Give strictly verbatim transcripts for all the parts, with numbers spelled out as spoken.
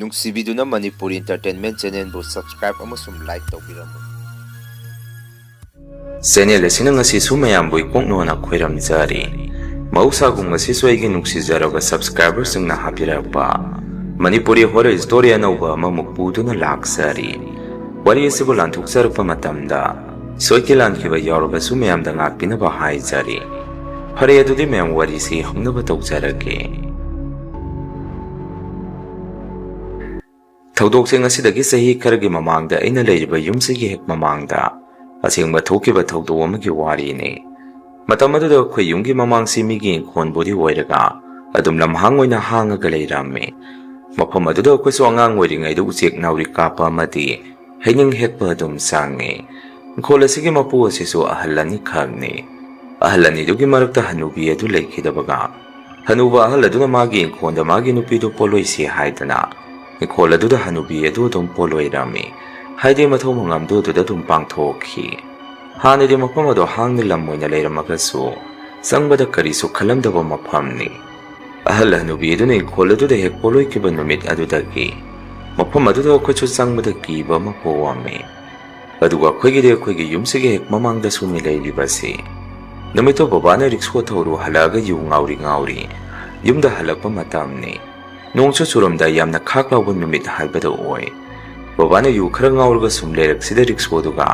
ꯅꯨꯡꯁꯤꯕꯤꯗꯨꯅ Manipuri Entertainment Channelꯕꯨ subscribe ꯑꯃꯁꯨꯡ like ꯇꯧꯕꯤꯔꯝꯃꯨ꯫ Channel ꯑꯁꯤꯅ ꯉꯁꯤꯁꯨ ꯃꯌꯥꯝꯕꯨ ꯏꯀꯣꯛꯅꯣꯅ ꯈꯣꯏꯔꯝꯖꯔꯤ꯫ ꯃꯍꯧꯁꯥꯒꯨꯝ ꯉꯁꯤꯁꯨ ꯑꯩꯒꯤ ꯅꯨꯡꯁꯤꯖꯔꯕ subscriberꯁꯤꯡꯅ ꯍꯥꯞꯄꯤꯔꯛꯄ ꯃꯅꯤꯄꯨꯔꯤ horror story ꯑꯅꯧꯕ ꯑꯃꯃꯨꯛ ꯄꯨꯗꯨꯅ ꯂꯥꯛꯆꯔꯤ꯫ ꯋꯥꯔꯤ ꯑꯁꯤꯕꯨ ꯂꯥꯟꯊꯣꯛꯆꯔꯛꯄ ꯃꯇꯝꯗ ꯁꯣꯏꯈꯤ ꯂꯥꯟꯈꯤꯕ ꯌꯥꯎꯔꯕꯁꯨ ꯃꯌꯥꯝꯗ ꯉꯥꯛꯄꯤꯅꯕ ꯍꯥꯏꯖꯔꯤ꯫ ꯐꯔꯦ, ꯑꯗꯨꯗꯤ ꯃꯌꯥꯝ ꯋꯥꯔꯤꯁꯤ ꯍꯧꯅꯕ ꯇꯧꯖꯔꯒꯦ꯫ ꯊꯧꯗꯣꯛꯁꯤꯡ ꯑꯁꯤꯗꯒꯤ ꯆꯍꯤ ꯈꯔꯒꯤ ꯃꯃꯥꯡꯗ ꯑꯩꯅ ꯂꯩꯔꯤꯕ ꯌꯨꯝꯁꯤꯒꯤ ꯍꯦꯛ ꯃꯃꯥꯡꯗ ꯑꯁꯦꯡꯕ ꯊꯣꯛꯈꯤꯕ ꯊꯧꯗꯣꯛ ꯑꯃꯒꯤ ꯋꯥꯔꯤꯅꯤ꯫ ꯃꯇꯝ ꯑꯗꯨꯗ ꯑꯩꯈꯣꯏ ꯌꯨꯝꯒꯤ ꯃꯃꯥꯡꯁꯤ ꯃꯤꯒꯤ ꯏꯪꯈꯣꯜꯕꯨꯗꯤ ꯑꯣꯏꯔꯒ ꯑꯗꯨꯝ ꯂꯝꯍꯥꯡ ꯑꯣꯏꯅ ꯍꯥꯡꯉꯒ ꯂꯩꯔꯝꯃꯤ꯫ ꯃꯐꯝ ꯑꯗꯨꯗ ꯑꯩꯈꯣꯏꯁꯨ ꯑꯉꯥꯡ ꯑꯣꯏꯔꯤꯉꯩꯗ ꯎꯆꯦꯛ ꯅꯥꯎꯔꯤ ꯀꯥꯞꯄ ꯑꯃꯗꯤ ꯍꯩꯅꯤꯡ ꯍꯦꯛꯄ ꯑꯗꯨꯝ ꯆꯪꯉꯤ꯫ ꯏꯪꯈꯣꯜ ꯑꯁꯤꯒꯤ ꯃꯄꯨ ꯑꯁꯤꯁꯨ ꯑꯍꯜ ꯑꯅꯤꯈꯛꯅꯤ꯫ ꯑꯍꯜ ꯑꯅꯤꯗꯨꯒꯤ ꯃꯔꯛꯇ ꯍꯅꯨꯕꯤ ꯑꯗꯨ ꯂꯩꯈꯤꯗꯕꯒ, ꯍꯅꯨꯕ ꯑꯍꯜ ꯑꯗꯨꯅ ꯃꯥꯒꯤ ꯏꯪꯈꯣꯜꯗ ꯃꯥꯒꯤ ꯅꯨꯄꯤꯗꯨ ꯄꯣꯠꯂꯣꯏꯁꯤ ꯍꯥꯏꯗꯅ ꯏꯪꯈꯣꯜ ꯑꯗꯨꯗ ꯍꯅꯨꯕꯤ ꯑꯗꯨ ꯑꯗꯨꯝ ꯄꯣꯠꯂꯣꯏꯔꯝꯃꯤ꯫ ꯍꯥꯏꯗꯤ ꯃꯊꯧ ꯃꯉꯝꯗꯨ ꯑꯗꯨꯗ ꯑꯗꯨꯝ ꯄꯥꯡꯊꯣꯛꯈꯤ꯫ ꯍꯥꯟꯅꯗꯤ ꯃꯐꯝ ꯑꯗꯨ ꯍꯥꯡꯅ ꯂꯝ ꯑꯣꯏꯅ ꯂꯩꯔꯝꯃꯒꯁꯨ ꯆꯪꯕꯗ ꯀꯔꯤꯁꯨ ꯈꯜꯂꯝꯗꯕ ꯃꯐꯝꯅꯤ꯫ ꯑꯍꯜ ꯍꯅꯨꯕꯤ ꯑꯗꯨꯅ ꯏꯪꯈꯣꯜ ꯑꯗꯨꯗ ꯍꯦꯛ ꯄꯣꯠꯂꯣꯏꯈꯤꯕ ꯅꯨꯃꯤꯠ ꯑꯗꯨꯗꯒꯤ ꯃꯐꯝ ꯑꯗꯨꯗ ꯑꯩꯈꯣꯏꯁꯨ ꯆꯪꯕꯗ ꯀꯤꯕ ꯑꯃ ꯄꯣꯛꯑꯝꯃꯤ꯫ ꯑꯗꯨꯒ ꯑꯩꯈꯣꯏꯒꯤꯗꯤ ꯑꯩꯈꯣꯏꯒꯤ ꯌꯨꯝꯁꯤꯒꯤ ꯍꯦꯛ ꯃꯃꯥꯡꯗꯁꯨꯅꯤ ꯂꯩꯔꯤꯕꯁꯤ꯫ ꯅꯨꯃꯤꯠꯇꯨ ꯕꯕꯥꯅ ꯔꯤꯛꯁꯣ ꯊꯧꯔꯨ ꯍꯜꯂꯛꯑꯒ ꯌꯨ ꯉꯥꯎꯔꯤ ꯉꯥꯎꯔꯤ ꯌꯨꯝꯗ ꯍꯜꯂꯛꯄ ꯃꯇꯝꯅꯤ꯫ ꯅꯣꯡꯁꯨ ꯆꯨꯔꯝꯗꯥꯏ ꯌꯥꯝꯅ ꯈꯥꯛ ꯂꯥꯎꯕ ꯅꯨꯃꯤꯠ ꯍꯥꯏꯕꯗꯨ ꯑꯣꯏ꯫ ꯕꯕꯥꯅ ꯌꯨ ꯈꯔ ꯉꯥꯎꯔꯒ ꯁꯨꯝ ꯂꯩꯔꯛꯁꯤꯗ ꯔꯤꯛꯁꯣꯗꯨꯒ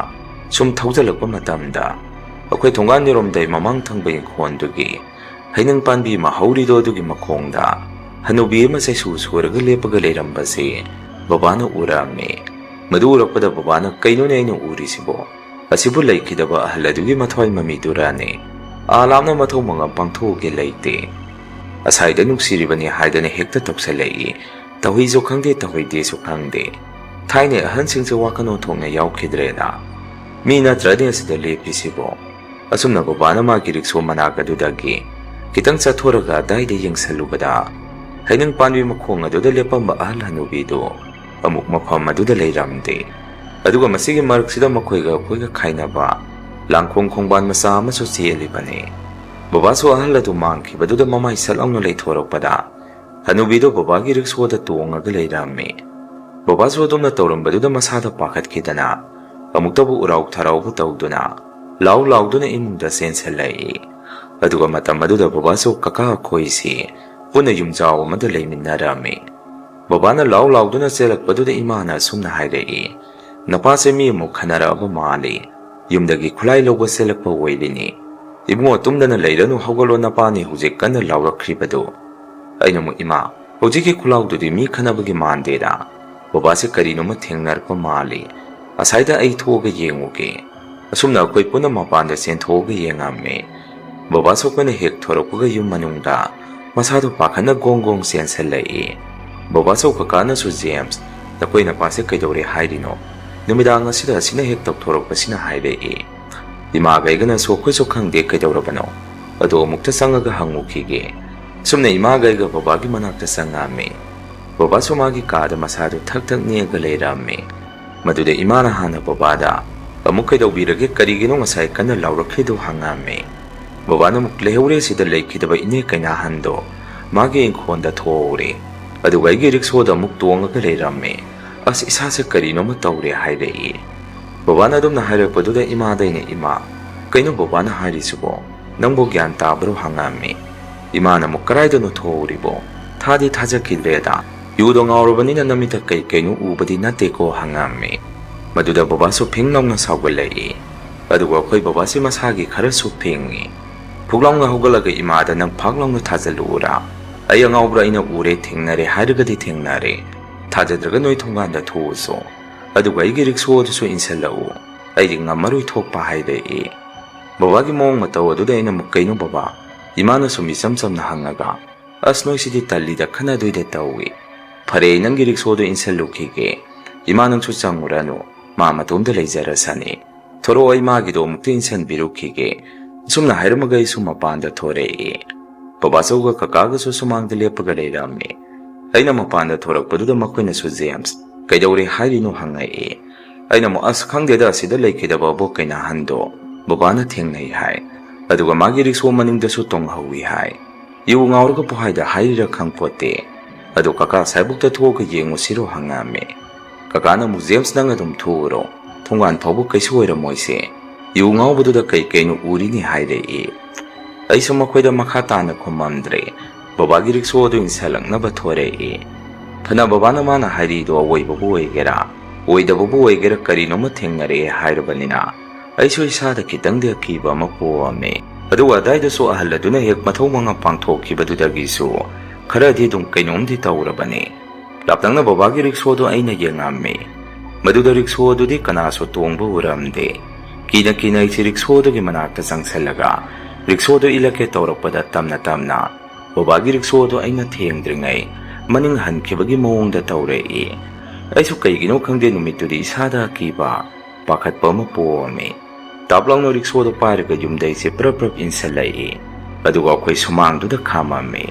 ꯁꯨꯝ ꯊꯧꯖꯜꯂꯛꯄ ꯃꯇꯝꯗ ꯑꯩꯈꯣꯏ ꯊꯣꯡꯒꯥꯟ ꯌꯧꯔꯝꯗꯥꯏ ꯃꯃꯥꯡ ꯊꯪꯕ ꯏꯪꯈꯣꯜꯗꯨꯒꯤ ꯍꯩꯅꯤꯡ ꯄꯥꯟꯕꯤ ꯑꯃ ꯍꯧꯔꯤꯗꯣ ꯑꯗꯨꯒꯤ ꯃꯈꯣꯡꯗ ꯍꯅꯨꯕꯤ ꯑꯃ ꯆꯩꯁꯨ ꯁꯨꯔꯒ ꯂꯦꯞꯄꯒ ꯂꯩꯔꯝꯕꯁꯦ ꯕꯕꯥꯅ ꯎꯔꯛꯑꯝꯃꯤ꯫ ꯃꯗꯨ ꯎꯔꯛꯄꯗ ꯕꯕꯥꯅ "ꯀꯩꯅꯣꯅꯦ ꯑꯩꯅ ꯎꯔꯤꯁꯤꯕꯣ? ꯑꯁꯤꯕꯨ ꯂꯩꯈꯤꯗꯕ ꯑꯍꯜ ꯑꯗꯨꯒꯤ ꯃꯊ꯭ꯋꯥꯏ ꯃꯃꯤꯗꯨꯔꯅꯦ? ꯑꯥ ꯂꯥꯞꯅ ꯃꯊꯧ ꯃꯉꯝ ꯄꯥꯡꯊꯣꯛꯎꯒꯦ ꯂꯩꯇꯦ꯫ ꯑꯁꯥꯏꯗ ꯅꯨꯡꯁꯤꯔꯤꯕꯅꯤ ꯍꯥꯏꯗꯅ ꯍꯦꯛꯇ ꯇꯧꯁꯜꯂꯛꯏ꯫ ꯇꯧꯍꯩꯁꯨ ꯈꯪꯗꯦ, ꯇꯧꯍꯩꯗꯦꯁꯨ ꯈꯪꯗꯦ꯫ ꯊꯥꯏꯅ ꯑꯍꯟꯁꯤꯡꯁꯦ ꯋꯥꯈꯜ ꯑꯣꯟꯊꯣꯛꯅ ꯌꯥꯎꯈꯤꯗ꯭ꯔꯦꯗ꯫ ꯃꯤ ꯅꯠꯇ꯭ꯔꯅꯦ ꯑꯁꯤꯗ ꯂꯦꯞꯄꯤꯁꯤꯕꯣ?" ꯑꯁꯨꯝꯅ ꯕꯕꯥꯅ ꯃꯥꯒꯤ ꯔꯤꯛꯁꯣ ꯃꯅꯥꯛ ꯑꯗꯨꯗꯒꯤ ꯈꯤꯇꯪ ꯆꯠꯊꯣꯔꯒ ꯑꯗꯥꯏꯗ ꯌꯦꯡꯁꯜꯂꯨꯕꯗ ꯍꯩꯅꯤꯡ ꯄꯥꯟꯕꯤ ꯃꯈꯣꯡ ꯑꯗꯨꯗ ꯂꯦꯞꯄꯝꯕ ꯑꯍꯜ ꯍꯅꯨꯕꯤꯗꯨ ꯑꯃꯨꯛ ꯃꯐꯝ ꯑꯗꯨꯗ ꯂꯩꯔꯝꯗꯦ꯫ ꯑꯗꯨꯒ ꯃꯁꯤꯒꯤ ꯃꯔꯛꯁꯤꯗ ꯃꯈꯣꯏꯒ ꯑꯩꯈꯣꯏꯒ ꯈꯥꯏꯅꯕ ꯂꯥꯡꯈꯣꯡ ꯈꯣꯡꯕꯥꯟ ꯃꯆꯥ ꯑꯃꯁꯨ ꯆꯦꯜꯂꯤꯕꯅꯤ꯫ ꯕꯕꯥꯁꯨ ꯑꯍꯜ ꯑꯗꯨ ꯃꯥꯡꯈꯤꯕꯗꯨꯗ ꯃꯃꯥꯏ ꯁꯠ ꯂꯥꯎꯅ ꯂꯩꯊꯣꯔꯛꯄꯗ ꯍꯅꯨꯕꯤꯗꯣ ꯕꯕꯥꯒꯤ ꯔꯤꯛꯁꯣꯗ ꯇꯣꯡꯉꯒ ꯂꯩꯔꯝꯃꯤ꯫ ꯕꯕꯥꯁꯨ ꯑꯗꯨꯝꯅ ꯇꯧꯔꯝꯕꯗꯨꯗ ꯃꯁꯥꯗ ꯄꯥꯈꯠꯈꯤꯗꯅ ꯑꯃꯨꯛꯇꯕꯨ ꯎꯔꯥꯎ ꯊꯔꯥꯎꯕ ꯇꯧꯗꯨꯅ ꯂꯥꯎ ꯂꯥꯎꯗꯨꯅ ꯏꯃꯨꯡꯗ ꯆꯦꯟꯁꯤꯜꯂꯛꯏ꯫ ꯑꯗꯨꯒ ꯃꯇꯝ ꯑꯗꯨꯗ ꯕꯕꯥꯁꯨ ꯀꯀꯥ ꯑꯩꯈꯣꯏꯁꯤ ꯄꯨꯟꯅ ꯌꯨꯝꯖꯥꯎ ꯑꯃꯗ ꯂꯩꯃꯤꯟꯅꯔꯝꯃꯤ꯫ ꯕꯕꯥꯅ ꯂꯥꯎ ꯂꯥꯎꯗꯨꯅ ꯆꯦꯜꯂꯛꯄꯗꯨꯗ ꯏꯃꯥꯅ ꯑꯁꯨꯝꯅ ꯍꯥꯏꯔꯛꯏ, "ꯅꯄꯥꯁꯦ ꯃꯤ ꯑꯃꯨꯛ ꯈꯟꯅꯔꯛꯑꯕ ꯃꯥꯜꯂꯤ꯫ ꯌꯨꯝꯗꯒꯤ ꯈꯨꯠꯂꯥꯏ ꯂꯧꯕ ꯆꯦꯜꯂꯛꯄ ꯑꯣꯏꯔꯤꯅꯤ꯫ ꯏꯕꯨꯡꯉꯣ, ꯇꯨꯝꯗꯅ ꯂꯩꯔꯅꯨ, ꯍꯧꯒꯠꯂꯣ, ꯅꯄꯥꯅꯤ ꯍꯧꯖꯤꯛ ꯀꯟꯅ ꯂꯥꯎꯔꯛꯈ꯭ꯔꯤꯕꯗꯨ"꯫ ꯑꯩꯅ ꯑꯃꯨꯛ, "ꯏꯃꯥ, ꯍꯧꯖꯤꯛꯀꯤ ꯈꯨꯂꯥꯎꯗꯨꯗꯤ ꯃꯤ ꯈꯠꯅꯕꯒꯤ ꯃꯥꯟꯗꯦꯗ꯫ ꯕꯕꯥꯁꯦ ꯀꯔꯤꯅꯣꯃ ꯊꯦꯡꯅꯔꯛꯄ ꯃꯥꯜꯂꯤ꯫ ꯑꯁꯥꯏꯗ ꯑꯩ ꯊꯣꯛꯑꯒ ꯌꯦꯡꯉꯨꯒꯦ"꯫ ꯑꯁꯨꯝꯅ ꯑꯩꯈꯣꯏ ꯄꯨꯟꯅ ꯃꯄꯥꯟꯗ ꯆꯦꯟꯊꯣꯛꯑꯒ ꯌꯦꯡꯉꯝꯃꯦ꯫ ꯕꯕꯥꯁꯨ ꯑꯩꯈꯣꯏꯅ ꯍꯦꯛ ꯊꯣꯔꯛꯄꯒ ꯌꯨꯝ ꯃꯅꯨꯡꯗ ꯃꯁꯥꯗꯣ ꯄꯥꯈꯠꯅ ꯒꯣꯡ ꯒꯣꯡ ꯆꯦꯟꯁꯤꯜꯂꯛꯏ꯫ ꯕꯕꯥꯁꯨ ꯀꯀꯥꯅꯁꯨ, "ꯖꯦꯝꯁ, ꯅꯈꯣꯏ ꯅꯄꯥꯁꯦ ꯀꯩꯗꯧꯔꯦ ꯍꯥꯏꯔꯤꯅꯣ? ꯅꯨꯃꯤꯗꯥꯡ ꯑꯁꯤꯗ ꯑꯁꯤꯅ ꯍꯦꯛ ꯇꯧꯊꯣꯔꯛꯄꯁꯤꯅ" ꯍꯥꯏꯔꯛꯏ꯫ ꯏꯃꯥꯒꯩꯒꯅꯁꯨ, "ꯑꯩꯈꯣꯏꯁꯨ ꯈꯪꯗꯦ ꯀꯩꯗꯧꯔꯕꯅꯣ, ꯑꯗꯣ ꯑꯃꯨꯛꯇ ꯆꯪꯉꯒ ꯍꯪꯉꯨꯈꯤꯒꯦ"꯫ ꯁꯨꯝꯅ ꯏꯃꯥꯒꯩꯒ ꯕꯕꯥꯒꯤ ꯃꯅꯥꯛꯇ ꯆꯪꯉꯛꯑꯝꯃꯤ꯫ ꯕꯕꯥꯁꯨ ꯃꯥꯒꯤ ꯀꯥꯗ ꯃꯁꯥꯗꯨ ꯊꯛ ꯊꯛ ꯅꯤꯛꯑꯒ ꯂꯩꯔꯝꯃꯤ꯫ ꯃꯗꯨꯗ ꯏꯃꯥꯅ ꯍꯥꯟꯅ ꯕꯕꯥꯗ, "ꯑꯃꯨꯛ ꯀꯩꯗꯧꯕꯤꯔꯒꯦ? ꯀꯔꯤꯒꯤꯅꯣ ꯉꯁꯥꯏ ꯀꯟꯅ ꯂꯥꯎꯔꯛꯈꯤꯗꯨ?" ꯍꯪꯉꯝꯃꯤ꯫ ꯕꯕꯥꯅ ꯑꯃꯨꯛ, "ꯂꯩꯍꯧꯔꯦ, ꯁꯤꯗ ꯂꯩꯈꯤꯗꯕ ꯏꯅꯦ ꯀꯩꯅꯥꯍꯟꯗꯣ ꯃꯥꯒꯤ ꯏꯪꯈꯣꯜꯗ ꯊꯣꯛꯍꯧꯔꯦ꯫ ꯑꯗꯨꯒ ꯑꯩꯒꯤ ꯔꯤꯛꯁꯣꯗ ꯑꯃꯨꯛ ꯇꯣꯡꯉꯒ ꯂꯩꯔꯝꯃꯦ꯫ ꯑꯁ, ꯏꯁꯥꯁꯦ ꯀꯔꯤꯅꯣꯃ ꯇꯧꯔꯦ" ꯍꯥꯏꯔꯛꯏ꯫ ꯕꯕꯥꯅ ꯑꯗꯨꯝꯅ ꯍꯥꯏꯔꯛꯄꯗꯨꯗ ꯏꯃꯥꯗ ꯑꯩꯅ, "ꯏꯃꯥ, ꯀꯩꯅꯣ ꯕꯕꯥꯅ ꯍꯥꯏꯔꯤꯁꯤꯕꯣ? ꯅꯪꯕꯨ ꯒ꯭ꯌꯥꯟ ꯇꯥꯕ꯭ꯔꯣ?" ꯍꯪꯉꯝꯃꯤ꯫ ꯏꯃꯥꯅ ꯑꯃꯨꯛ, "ꯀꯔꯥꯏꯗꯅꯣ ꯊꯣꯛꯍꯧꯔꯤꯕꯣ? ꯊꯥꯗꯤ ꯊꯥꯖꯈꯤꯗ꯭ꯔꯦꯗ꯫ ꯌꯨꯗꯣ ꯉꯥꯎꯔꯕꯅꯤꯅ ꯅꯃꯤꯠꯇ ꯀꯩ ꯀꯩꯅꯣ ꯎꯕꯗꯤ ꯅꯠꯇꯦꯀꯣ?" ꯍꯪꯉꯝꯃꯤ꯫ ꯃꯗꯨꯗ ꯕꯕꯥꯁꯨ ꯐꯤꯡ ꯂꯥꯎꯅ ꯁꯥꯎꯒꯠꯂꯛꯏ꯫ ꯑꯗꯨꯒ ꯑꯩꯈꯣꯏ ꯕꯕꯥꯁꯤ ꯃꯁꯥꯒꯤ ꯈꯔꯁꯨ ꯐꯤꯡꯉꯤ꯫ ꯐꯨꯛ ꯂꯥꯎꯅ ꯍꯧꯒꯠꯂꯒ ꯏꯃꯥꯗ, "ꯅꯪ ꯐꯥꯛ ꯂꯥꯎꯅ ꯊꯥꯖꯤꯜꯂꯨꯔꯥ? ꯑꯩ ꯑꯉꯥꯎꯕ꯭ꯔꯥ? ꯑꯩꯅ ꯎꯔꯦ, ꯊꯦꯡꯅꯔꯦ ꯍꯥꯏꯔꯒꯗꯤ ꯊꯦꯡꯅꯔꯦ꯫ ꯊꯥꯖꯗ꯭ꯔꯒ ꯅꯣꯏ ꯊꯣꯡꯒꯥꯟꯗ ꯊꯣꯛꯎꯁꯣ꯫ ꯑꯗꯨꯒ ꯑꯩꯒꯤ ꯔꯤꯛꯁꯣ ꯑꯗꯨꯁꯨ ꯏꯟꯁꯤꯜꯂꯛꯎ꯫ ꯑꯩꯗꯤ ꯉꯝꯃꯔꯣꯏ ꯊꯣꯛꯄ" ꯍꯥꯏꯔꯛꯏ꯫ ꯕꯕꯥꯒꯤ ꯃꯑꯣꯡ ꯃꯇꯧ ꯑꯗꯨꯗ ꯑꯩꯅ ꯑꯃꯨꯛ, "ꯀꯩꯅꯣ ꯕꯕꯥ?" ꯏꯃꯥꯅ ꯁꯨꯝ ꯏꯆꯝ ꯆꯝꯅ ꯍꯪꯉꯒ, "ꯑꯁ, ꯅꯣꯏꯁꯤꯗꯤ ꯇꯜꯂꯤꯗ, ꯈꯟꯅꯗꯣꯏꯗ ꯇꯧꯏ꯫ ꯐꯔꯦ, ꯑꯩ ꯅꯪꯒꯤ ꯔꯤꯛꯁꯣꯗꯣ ꯏꯟꯁꯤꯜꯂꯨꯈꯤꯒꯦ꯫ ꯏꯃꯥ, ꯅꯪꯁꯨ ꯆꯪꯉꯨꯔꯅꯨ, ꯃꯥ ꯃꯇꯣꯝꯗ ꯂꯩꯖꯔꯁꯅꯤ꯫ ꯊꯣꯔꯛꯑꯣ, ꯑꯩ ꯃꯥꯒꯤꯗꯣ ꯑꯃꯨꯛꯇ ꯏꯟꯁꯤꯟꯕꯤꯔꯨꯈꯤꯒꯦ"꯫ ꯑꯁꯨꯝꯅ ꯍꯥꯏꯔꯝꯃꯒ ꯑꯩꯁꯨ ꯃꯄꯥꯟꯗ ꯊꯣꯔꯛꯏ꯫ ꯕꯕꯥꯆꯧꯒ ꯀꯀꯥꯒꯁꯨ ꯁꯨꯃꯥꯡꯗ ꯂꯦꯞꯄꯒ ꯂꯩꯔꯝꯃꯤ꯫ ꯑꯩꯅ ꯃꯄꯥꯟꯗ ꯊꯣꯔꯛꯄꯗꯨꯗ ꯃꯈꯣꯏꯅꯁꯨ, "ꯖꯦꯝꯁ, ꯀꯩꯗꯧꯔꯦ ꯍꯥꯏꯔꯤꯅꯣ?" ꯍꯪꯉꯛꯏ꯫ ꯑꯩꯅ ꯑꯃꯨꯛ, "ꯑꯁ, ꯈꯪꯗꯦꯗ, ꯑꯁꯤꯗ ꯂꯩꯈꯤꯗꯕ ꯑꯕꯣꯛ ꯀꯩꯅꯥꯍꯟꯗꯣ ꯕꯕꯥꯅ ꯊꯦꯡꯅꯩ ꯍꯥꯏ꯫ ꯑꯗꯨꯒ ꯃꯥꯒꯤ ꯔꯤꯛꯁꯣ ꯃꯅꯤꯡꯗꯁꯨ ꯇꯣꯡꯍꯧꯋꯤ ꯍꯥꯏ"꯫ ꯌꯨ ꯉꯥꯎꯔꯒ ꯄꯣꯍꯥꯏꯗ ꯍꯥꯏꯔꯤꯔꯥ ꯈꯪꯄꯣꯠꯇꯦ꯫ "ꯑꯗꯣ ꯀꯀꯥ, ꯑꯁꯥꯏꯕꯨꯛꯇ ꯊꯣꯛꯑꯒ ꯌꯦꯡꯉꯨꯁꯤꯔꯣ?" ꯍꯪꯉꯛꯑꯝꯃꯦ꯫ ꯀꯀꯥꯅ ꯑꯃꯨꯛ, "ꯖꯦꯝꯁ, ꯅꯪ ꯑꯗꯨꯝ ꯊꯣꯛꯎꯔꯣ, ꯊꯣꯡꯒꯥꯟ ꯐꯥꯎꯕ ꯀꯩꯁꯨ ꯑꯣꯏꯔꯝꯃꯣꯏꯁꯦ, ꯌꯨ ꯉꯥꯎꯕꯗꯨꯗ ꯀꯩ ꯀꯩꯅꯣ ꯎꯔꯤꯅꯤ" ꯍꯥꯏꯔꯛꯏ꯫ ꯑꯩꯁꯨ ꯃꯈꯣꯏꯗ ꯃꯈꯥ ꯇꯥꯅ ꯈꯨꯝꯃꯝꯗ꯭ꯔꯦ꯫ ꯕꯕꯥꯒꯤ ꯔꯤꯛꯁꯣ ꯑꯗꯨ ꯏꯟꯁꯜꯂꯛꯅꯕ ꯊꯣꯔꯛꯏ꯫ ꯐꯅ ꯕꯕꯥꯅ ꯃꯥꯅ ꯍꯥꯏꯔꯤꯗꯣ ꯑꯋꯣꯏꯕꯕꯨ ꯑꯣꯏꯒꯦꯔꯥ, ꯑꯣꯏꯗꯕꯕꯨ ꯑꯣꯏꯒꯦꯔꯥ, ꯀꯔꯤꯅꯣꯃ ꯊꯦꯡꯅꯔꯛꯑꯦ ꯍꯥꯏꯔꯕꯅꯤꯅ, ꯑꯩꯁꯨ ꯏꯁꯥꯗ ꯈꯤꯇꯪꯗꯤ ꯑꯀꯤꯕ ꯑꯃ ꯄꯣꯛꯑꯝꯃꯤ꯫ ꯑꯗꯨꯒ ꯑꯗꯥꯏꯗꯁꯨ ꯑꯍꯜ ꯑꯗꯨꯅ ꯍꯦꯛ ꯃꯊꯧ ꯃꯉꯥ ꯄꯥꯡꯊꯣꯛꯈꯤꯕꯗꯨꯗꯒꯤꯁꯨ ꯈꯔꯗꯤ ꯑꯗꯨꯝ ꯀꯩꯅꯣꯝꯗꯤ ꯇꯧꯔꯕꯅꯤ꯫ ꯂꯥꯞꯇꯛꯅ ꯕꯕꯥꯒꯤ ꯔꯤꯛꯁꯣꯗꯨ ꯑꯩꯅ ꯌꯦꯡꯉꯝꯃꯤ꯫ ꯃꯗꯨꯗ ꯔꯤꯛꯁꯣ ꯑꯗꯨꯗꯤ ꯀꯅꯥꯁꯨ ꯇꯣꯡꯕ ꯎꯔꯝꯗꯦ꯫ ꯀꯤꯅ ꯀꯤꯅ ꯑꯩꯁꯦ ꯔꯤꯛꯁꯣꯗꯨꯒꯤ ꯃꯅꯥꯛꯇ ꯆꯪꯁꯜꯂꯒ ꯔꯤꯛꯁꯣꯗꯨ ꯏꯜꯂꯛꯀꯦ ꯇꯧꯔꯛꯄꯗ, ꯇꯞꯅ ꯇꯞꯅ ꯕꯕꯥꯒꯤ ꯔꯤꯛꯁꯣꯗꯨ ꯑꯩꯅ ꯊꯦꯡꯗ꯭ꯔꯤꯉꯩ ꯃꯅꯤꯡ ꯍꯟꯈꯤꯕꯒꯤ ꯃꯑꯣꯡꯗ ꯇꯧꯔꯛꯏ꯫ ꯑꯩꯁꯨ ꯀꯩꯒꯤꯅꯣ ꯈꯪꯗꯦ, ꯅꯨꯃꯤꯠꯇꯨꯗꯤ ꯏꯁꯥꯗ ꯑꯀꯤꯕ, ꯄꯥꯈꯠꯄ ꯑꯃ ꯄꯣꯛꯑꯝꯃꯤ꯫ ꯇꯥꯞ ꯂꯥꯎꯅ ꯔꯤꯛꯁꯣꯗꯨ ꯄꯥꯏꯔꯒ ꯌꯨꯝꯗꯩꯁꯦ ꯄ꯭ꯔꯞ ꯄ꯭ꯔꯞ ꯏꯟꯁꯜꯂꯛꯏ꯫ ꯑꯗꯨꯒ ꯑꯩꯈꯣꯏ ꯁꯨꯃꯥꯡꯗꯨꯗ ꯈꯥꯝꯃꯝꯃꯤ꯫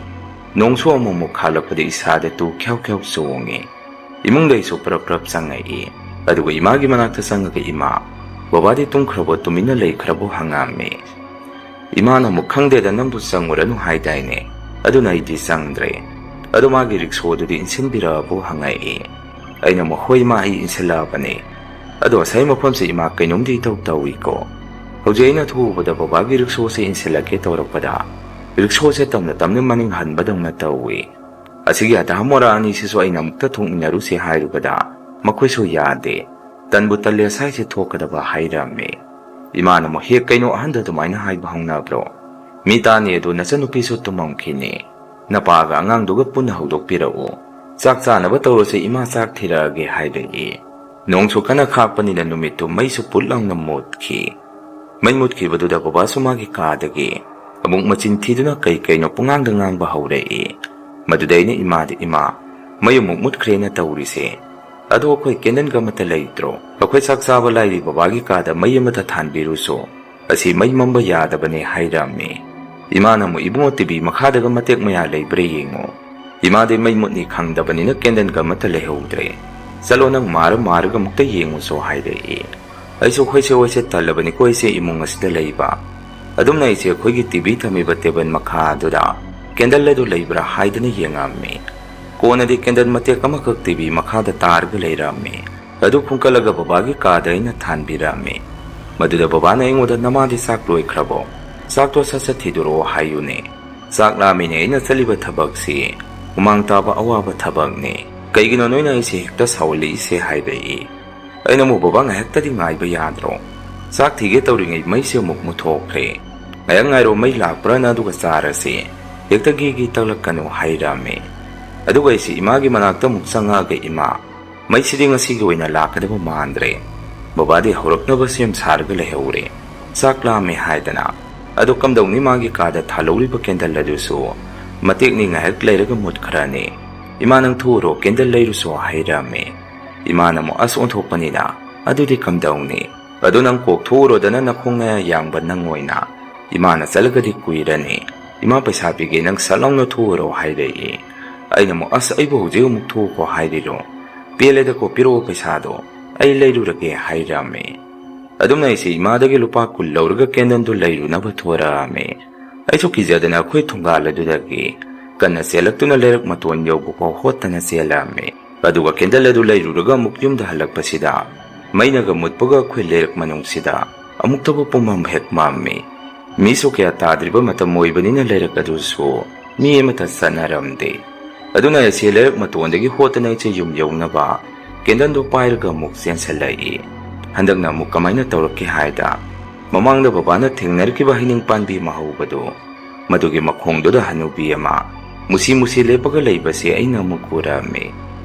ꯅꯣꯡꯁꯨ ꯑꯃꯨꯛ ꯑꯃꯨꯛ ꯈꯥꯛꯂꯛꯄꯗ ꯏꯁꯥꯗ ꯇꯨ ꯈ꯭ꯌꯥꯎ ꯈ꯭ꯌꯥꯎ ꯆꯣꯡꯉꯤ꯫ ꯏꯃꯨꯡꯗꯩꯁꯨ ꯄ꯭ꯔꯞ ꯄ꯭ꯔꯞ ꯆꯪꯉꯛꯏ꯫ ꯑꯗꯨꯒ ꯏꯃꯥꯒꯤ ꯃꯅꯥꯛꯇ ꯆꯪꯉꯒ, "ꯏꯃꯥ, ꯕꯕꯥꯗꯤ ꯇꯨꯝꯈ꯭ꯔꯕꯣ, ꯇꯨꯃꯤꯟꯅ ꯂꯩꯈ꯭ꯔꯕꯣ?" ꯍꯪꯉꯛꯑꯝꯃꯤ꯫ ꯏꯃꯥꯅ ꯑꯃꯨꯛ, "ꯈꯪꯗꯦꯗ, ꯅꯪꯕꯨ ꯆꯪꯉꯨꯔꯅꯨ ꯍꯥꯏꯗꯥꯏꯅꯦ? ꯑꯗꯨꯅ ꯑꯩꯗꯤ ꯆꯪꯗ꯭ꯔꯦ꯫ ꯑꯗꯣ ꯃꯥꯒꯤ ꯔꯤꯛꯁꯣꯗꯨꯗꯤ ꯏꯟꯁꯤꯟꯕꯤꯔꯛꯑꯕꯣ?" ꯍꯪꯉꯛꯏ꯫ ꯑꯩꯅ ꯑꯃꯨꯛ, "ꯍꯣꯏ ꯏꯃꯥ, ꯑꯩ ꯏꯟꯁꯤꯜꯂꯛꯑꯕꯅꯦ꯫ ꯑꯗꯣ ꯉꯁꯥꯏ ꯃꯐꯝꯁꯦ ꯏꯃꯥ ꯀꯩꯅꯣꯝꯗꯤ ꯏꯇꯧ ꯇꯧꯏꯀꯣ꯫ ꯍꯧꯖꯤꯛ ꯑꯩꯅ ꯊꯣꯛꯎꯕꯗ ꯕꯕꯥꯒꯤ ꯔꯤꯛꯁꯣꯁꯦ ꯏꯟꯁꯤꯜꯂꯛꯀꯦ ꯇꯧꯔꯛꯄꯗ ꯔꯤꯛꯁꯣꯁꯦ ꯇꯞꯅ ꯇꯞꯅ ꯃꯅꯤꯡ ꯍꯟꯕꯗꯧꯅ ꯇꯧꯏ꯫ ꯑꯁꯤꯒꯤ ꯑꯙꯥ ꯃꯣꯔꯥ ꯑꯅꯤꯁꯤꯁꯨ ꯑꯩꯅ ꯑꯃꯨꯛꯇ ꯊꯣꯛꯃꯤꯟꯅꯔꯨꯁꯦ ꯍꯥꯏꯔꯨꯕꯗ ꯃꯈꯣꯏꯁꯨ ꯌꯥꯗꯦ꯫ ꯇꯟꯕꯨ ꯇꯜꯂꯦ, ꯉꯁꯥꯏꯁꯦ ꯊꯣꯛꯀꯗꯕ ꯍꯥꯏꯔꯝꯃꯤ꯫ ꯏꯃꯥꯅ ꯑꯃꯨꯛ, "ꯍꯦꯛ ꯀꯩꯅꯣ ꯑꯍꯟꯗ ꯑꯗꯨꯃꯥꯏꯅ ꯍꯥꯏꯕ ꯍꯧꯅꯕ꯭ꯔꯣ? ꯃꯤ ꯇꯥꯅꯤ ꯑꯗꯨ ꯅꯆꯟꯅꯨꯄꯤꯁꯨ ꯇꯨꯝꯃꯝꯈꯤꯅꯤ꯫ ꯅꯄꯥꯒ ꯑꯉꯥꯡꯗꯨꯒ ꯄꯨꯟꯅ ꯍꯧꯗꯣꯛꯄꯤꯔꯛꯎ꯫ ꯆꯥꯛ ꯆꯥꯅꯕ ꯇꯧꯔꯁꯦ, ꯏꯃꯥ ꯆꯥꯛ ꯊꯤꯔꯛꯑꯒꯦ" ꯍꯥꯏꯔꯛꯏ꯫ ꯅꯣꯡꯁꯨ ꯀꯟꯅ ꯈꯥꯛꯄꯅꯤꯅ ꯅꯨꯃꯤꯠꯇꯨ ꯃꯩꯁꯨ ꯄꯨꯠ ꯂꯥꯎꯅ ꯃꯨꯠꯈꯤ꯫ ꯃꯩ ꯃꯨꯠꯈꯤꯕꯗꯨꯗ ꯕꯕꯥꯁꯨ ꯃꯥꯒꯤ ꯀꯥꯗꯒꯤ ꯑꯃꯨꯛ ꯃꯆꯤꯟ ꯊꯤꯗꯨꯅ ꯀꯩ ꯀꯩꯅꯣ ꯄꯨꯡꯉꯥꯡꯗ ꯉꯥꯡꯕ ꯍꯧꯔꯛꯏ꯫ ꯃꯗꯨꯗ ꯑꯩꯅ ꯏꯃꯥꯗ, "ꯏꯃꯥ, ꯃꯩ ꯑꯃꯨꯛ ꯃꯨꯠꯈ꯭ꯔꯦꯅ ꯇꯧꯔꯤꯁꯦ꯫ ꯑꯗꯣ ꯑꯩꯈꯣꯏ ꯀꯦꯟꯗꯜꯒ ꯑꯃꯠꯇ ꯂꯩꯇ꯭ꯔꯣ? ꯑꯩꯈꯣꯏ ꯆꯥꯛ ꯆꯥꯕ ꯂꯥꯏꯔꯤ ꯕꯕꯥꯒꯤ ꯀꯥꯗ ꯃꯩ ꯑꯃꯠꯇ ꯊꯥꯟꯕꯤꯔꯨꯁꯣ꯫ ꯑꯁꯤ ꯃꯩ ꯃꯝꯕ ꯌꯥꯗꯕꯅꯦ" ꯍꯥꯏꯔꯝꯃꯤ꯫ ꯏꯃꯥꯅ ꯑꯃꯨꯛ, "ꯏꯕꯨꯡꯉꯣ, ꯇꯤꯚꯤ ꯃꯈꯥꯗꯒ ꯃꯇꯦꯛ ꯃꯌꯥ ꯂꯩꯕ꯭ꯔꯥ ꯌꯦꯡꯉꯣ"꯫ ꯏꯃꯥꯗꯤ ꯃꯩ ꯃꯨꯠꯅꯤ ꯈꯪꯗꯕꯅꯤꯅ ꯀꯦꯟꯗꯜꯒ ꯑꯃꯠꯇ ꯂꯩꯍꯧꯗ꯭ꯔꯦ꯫ "ꯆꯠꯂꯣ, ꯅꯪ ꯃꯥꯔ ꯃꯥꯔꯒ ꯑꯃꯨꯛꯇ ꯌꯦꯡꯉꯨꯁꯣ" ꯍꯥꯏꯔꯛꯏ꯫ ꯑꯩꯁꯨ ꯍꯣꯏꯁꯦ ꯍꯣꯏꯁꯦ, ꯇꯜꯂꯕꯅꯤꯀꯣ ꯑꯩꯁꯦ ꯏꯃꯨꯡ ꯑꯁꯤꯗ ꯂꯩꯕ꯫ ꯑꯗꯨꯝꯅ ꯑꯩꯁꯦ ꯑꯩꯈꯣꯏꯒꯤ ꯇꯤꯚꯤ ꯊꯝꯃꯤꯕ ꯇꯦꯕꯜ ꯃꯈꯥꯗꯨꯗ ꯀꯦꯟꯗꯜ ꯑꯗꯨ ꯂꯩꯕ꯭ꯔꯥ ꯍꯥꯏꯗꯅ ꯌꯦꯡꯉꯝꯃꯤ꯫ ꯀꯣꯟꯅꯗꯤ ꯀꯦꯟꯗꯜ ꯃꯇꯦꯛ ꯑꯃꯈꯛ ꯇꯤꯚꯤ ꯃꯈꯥꯗ ꯇꯥꯔꯒ ꯂꯩꯔꯝꯃꯤ꯫ ꯑꯗꯨ ꯈꯨꯟꯀꯠꯂꯒ ꯕꯕꯥꯒꯤ ꯀꯥꯗ ꯑꯩꯅ ꯊꯥꯟꯕꯤꯔꯝꯃꯤ꯫ ꯃꯗꯨꯗ ꯕꯕꯥꯅ ꯑꯩꯉꯣꯟꯗ, "ꯅꯃꯥꯗꯤ ꯆꯥꯛ ꯂꯣꯏꯈ꯭ꯔꯕꯣ? ꯆꯥꯛꯇꯣ ꯁꯠ ꯁꯠ ꯊꯤꯗꯣꯔꯛꯑꯣ ꯍꯥꯏꯌꯨꯅꯦ꯫ ꯆꯥꯛ ꯂꯥꯝꯃꯤꯅꯦ, ꯑꯩꯅ ꯆꯠꯂꯤꯕ ꯊꯕꯛꯁꯤ ꯍꯨꯃꯥꯡ ꯇꯥꯕ ꯑꯋꯥꯕ ꯊꯕꯛꯅꯤ꯫ ꯀꯩꯒꯤꯅꯣ ꯅꯣꯏꯅ ꯑꯩꯁꯦ ꯍꯦꯛꯇ ꯁꯥꯎꯍꯜꯂꯛꯏꯁꯦ?" ꯍꯥꯏꯔꯛꯏ꯫ ꯑꯩꯅ ꯑꯃꯨꯛ, "ꯕꯕꯥ, ꯉꯥꯏꯍꯥꯛꯇꯗꯤ ꯉꯥꯏꯕ ꯌꯥꯗ꯭ꯔꯣ? ꯆꯥꯛ ꯊꯤꯒꯦ ꯇꯧꯔꯤꯉꯩ ꯃꯩꯁꯦ ꯑꯃꯨꯛ ꯃꯨꯠꯊꯣꯛꯈ꯭ꯔꯦ꯫ ꯉꯥꯏꯍꯥꯛ ꯉꯥꯏꯔꯣ, ꯃꯩ ꯂꯥꯛꯄ꯭ꯔꯥꯅ, ꯑꯗꯨꯒ ꯆꯥꯔꯁꯤ꯫ ꯍꯦꯛꯇ ꯒꯤ ꯒꯤ ꯇꯛꯂꯛꯀꯅꯨ" ꯍꯥꯏꯔꯝꯃꯤ꯫ ꯑꯗꯨꯒ ꯑꯩꯁꯦ ꯏꯃꯥꯒꯤ ꯃꯅꯥꯛꯇ ꯑꯃꯨꯛ ꯆꯪꯉꯛꯑꯒ, "ꯏꯃꯥ, ꯃꯩꯁꯤꯗꯤ ꯉꯁꯤꯒꯤ ꯑꯣꯏꯅ ꯂꯥꯛꯀꯗꯕ ꯃꯥꯟꯗ꯭ꯔꯦ꯫ ꯕꯕꯥꯗꯤ ꯍꯧꯔꯛꯅꯕ ꯁꯦꯝ ꯁꯥꯔꯒ ꯂꯩꯍꯧꯔꯦ꯫ ꯆꯥꯛ ꯂꯥꯝꯃꯦ ꯍꯥꯏꯗꯅ꯫ ꯑꯗꯣ ꯀꯝꯗꯧꯅꯤ, ꯃꯥꯒꯤ ꯀꯥꯗ ꯊꯥꯜꯍꯧꯔꯤꯕ ꯀꯦꯟꯗꯜ ꯑꯗꯨꯁꯨ ꯃꯇꯦꯛꯅꯤ ꯉꯥꯏꯍꯥꯛ ꯂꯩꯔꯒ ꯃꯨꯠꯈ꯭ꯔꯅꯤ꯫ ꯏꯃꯥ, ꯅꯪ ꯊꯣꯛꯎꯔꯣ, ꯀꯦꯟꯗꯜ ꯂꯩꯔꯨꯁꯣ" ꯍꯥꯏꯔꯝꯃꯤ꯫ ꯏꯃꯥꯅ ꯑꯃꯨꯛ ꯑꯁ ꯑꯣꯟꯊꯣꯛꯄꯅꯤꯅ, "ꯑꯗꯨꯗꯤ ꯀꯝꯗꯧꯅꯤ? ꯑꯗꯨ ꯅꯪ ꯀꯣꯛ ꯊꯣꯛꯎꯔꯣꯗꯅ, ꯅꯈꯣꯡ ꯅꯌꯥ ꯌꯥꯡꯕ ꯅꯪ ꯑꯣꯏꯅ꯫ ꯏꯃꯥꯅ ꯆꯠꯂꯒꯗꯤ ꯀꯨꯏꯔꯅꯤ꯫ ꯏꯃꯥ ꯄꯩꯁꯥ ꯄꯤꯒꯦ, ꯅꯪ ꯁꯠ ꯂꯥꯎꯅ ꯊꯣꯛꯎꯔꯣ" ꯍꯥꯏꯔꯛꯏ꯫ ꯑꯩꯅ ꯑꯃꯨꯛ, "ꯑꯁ, ꯑꯩꯕꯨ ꯍꯧꯖꯤꯛ ꯑꯃꯨꯛ ꯊꯣꯛꯈꯣ ꯍꯥꯏꯔꯤꯔꯣ? ꯄꯦꯜꯂꯦꯗꯀꯣ, ꯄꯤꯔꯛꯑꯣ ꯄꯩꯁꯥꯗꯣ, ꯑꯩ ꯂꯩꯔꯨꯔꯒꯦ" ꯍꯥꯏꯔꯝꯃꯤ꯫ ꯑꯗꯨꯝꯅ ꯑꯩꯁꯦ ꯏꯃꯥꯗꯒꯤ ꯂꯨꯄꯥ ꯀꯨꯟ ꯂꯧꯔꯒ ꯀꯦꯟꯗꯜꯗꯨ ꯂꯩꯔꯨꯅꯕ ꯊꯣꯔꯛꯑꯝꯃꯤ꯫ ꯑꯩꯁꯨ ꯀꯤꯖꯗꯅ ꯑꯩꯈꯣꯏ ꯊꯣꯡꯒꯥꯜ ꯑꯗꯨꯗꯒꯤ ꯀꯟꯅ ꯆꯦꯜꯂꯛꯇꯨꯅ ꯂꯩꯔꯛ ꯃꯇꯣꯟ ꯌꯧꯕꯐꯥꯎ ꯍꯣꯠꯇꯅ ꯆꯦꯜꯂꯛꯑꯝꯃꯤ꯫ ꯑꯗꯨꯒ ꯀꯦꯟꯗꯜ ꯑꯗꯨ ꯂꯩꯔꯨꯔꯒ ꯑꯃꯨꯛ ꯌꯨꯝꯗ ꯍꯜꯂꯛꯄꯁꯤꯗ ꯃꯩꯅꯒ ꯃꯨꯠꯄꯒ ꯑꯩꯈꯣꯏ ꯂꯩꯔꯛ ꯃꯅꯨꯡꯁꯤꯗ ꯑꯃꯨꯛꯇꯕꯨ ꯄꯨꯝꯃꯝ ꯍꯦꯛ ꯃꯝꯃꯤ꯫ ꯃꯤꯁꯨ ꯀꯌꯥ ꯇꯥꯗ꯭ꯔꯤꯕ ꯃꯇꯝ ꯑꯣꯏꯕꯅꯤꯅ ꯂꯩꯔꯛ ꯑꯗꯨꯁꯨ ꯃꯤ ꯑꯃꯠꯇ ꯆꯠꯅꯔꯝꯗꯦ꯫ ꯑꯗꯨꯅ ꯑꯩꯁꯦ ꯂꯩꯔꯛ ꯃꯇꯣꯟꯗꯒꯤ ꯍꯣꯠꯇꯅ ꯏꯆꯦ ꯌꯨꯝ ꯌꯧꯅꯕ ꯀꯦꯟꯗꯜꯗꯨ ꯄꯥꯏꯔꯒ ꯑꯃꯨꯛ ꯆꯦꯟꯁꯤꯜꯂꯛꯏ꯫ ꯍꯟꯗꯛꯅ ꯑꯃꯨꯛ ꯀꯃꯥꯏꯅ ꯇꯧꯔꯛꯀꯦ ꯍꯥꯏꯗ, ꯃꯃꯥꯡꯗ ꯕꯕꯥꯅ ꯊꯦꯡꯅꯔꯛꯈꯤꯕ ꯍꯩꯅꯤꯡ ꯄꯥꯟꯕꯤ ꯑꯃ ꯍꯧꯕꯗꯨ, ꯃꯗꯨꯒꯤ ꯃꯈꯣꯡꯗꯨꯗ ꯍꯅꯨꯕꯤ ꯑꯃ ꯃꯨꯁꯤ ꯃꯨꯁꯤ ꯂꯦꯞꯄꯒ ꯂꯩꯕꯁꯦ ꯑꯩꯅ ꯑꯃꯨꯛ ꯎꯔꯝꯃꯤ꯫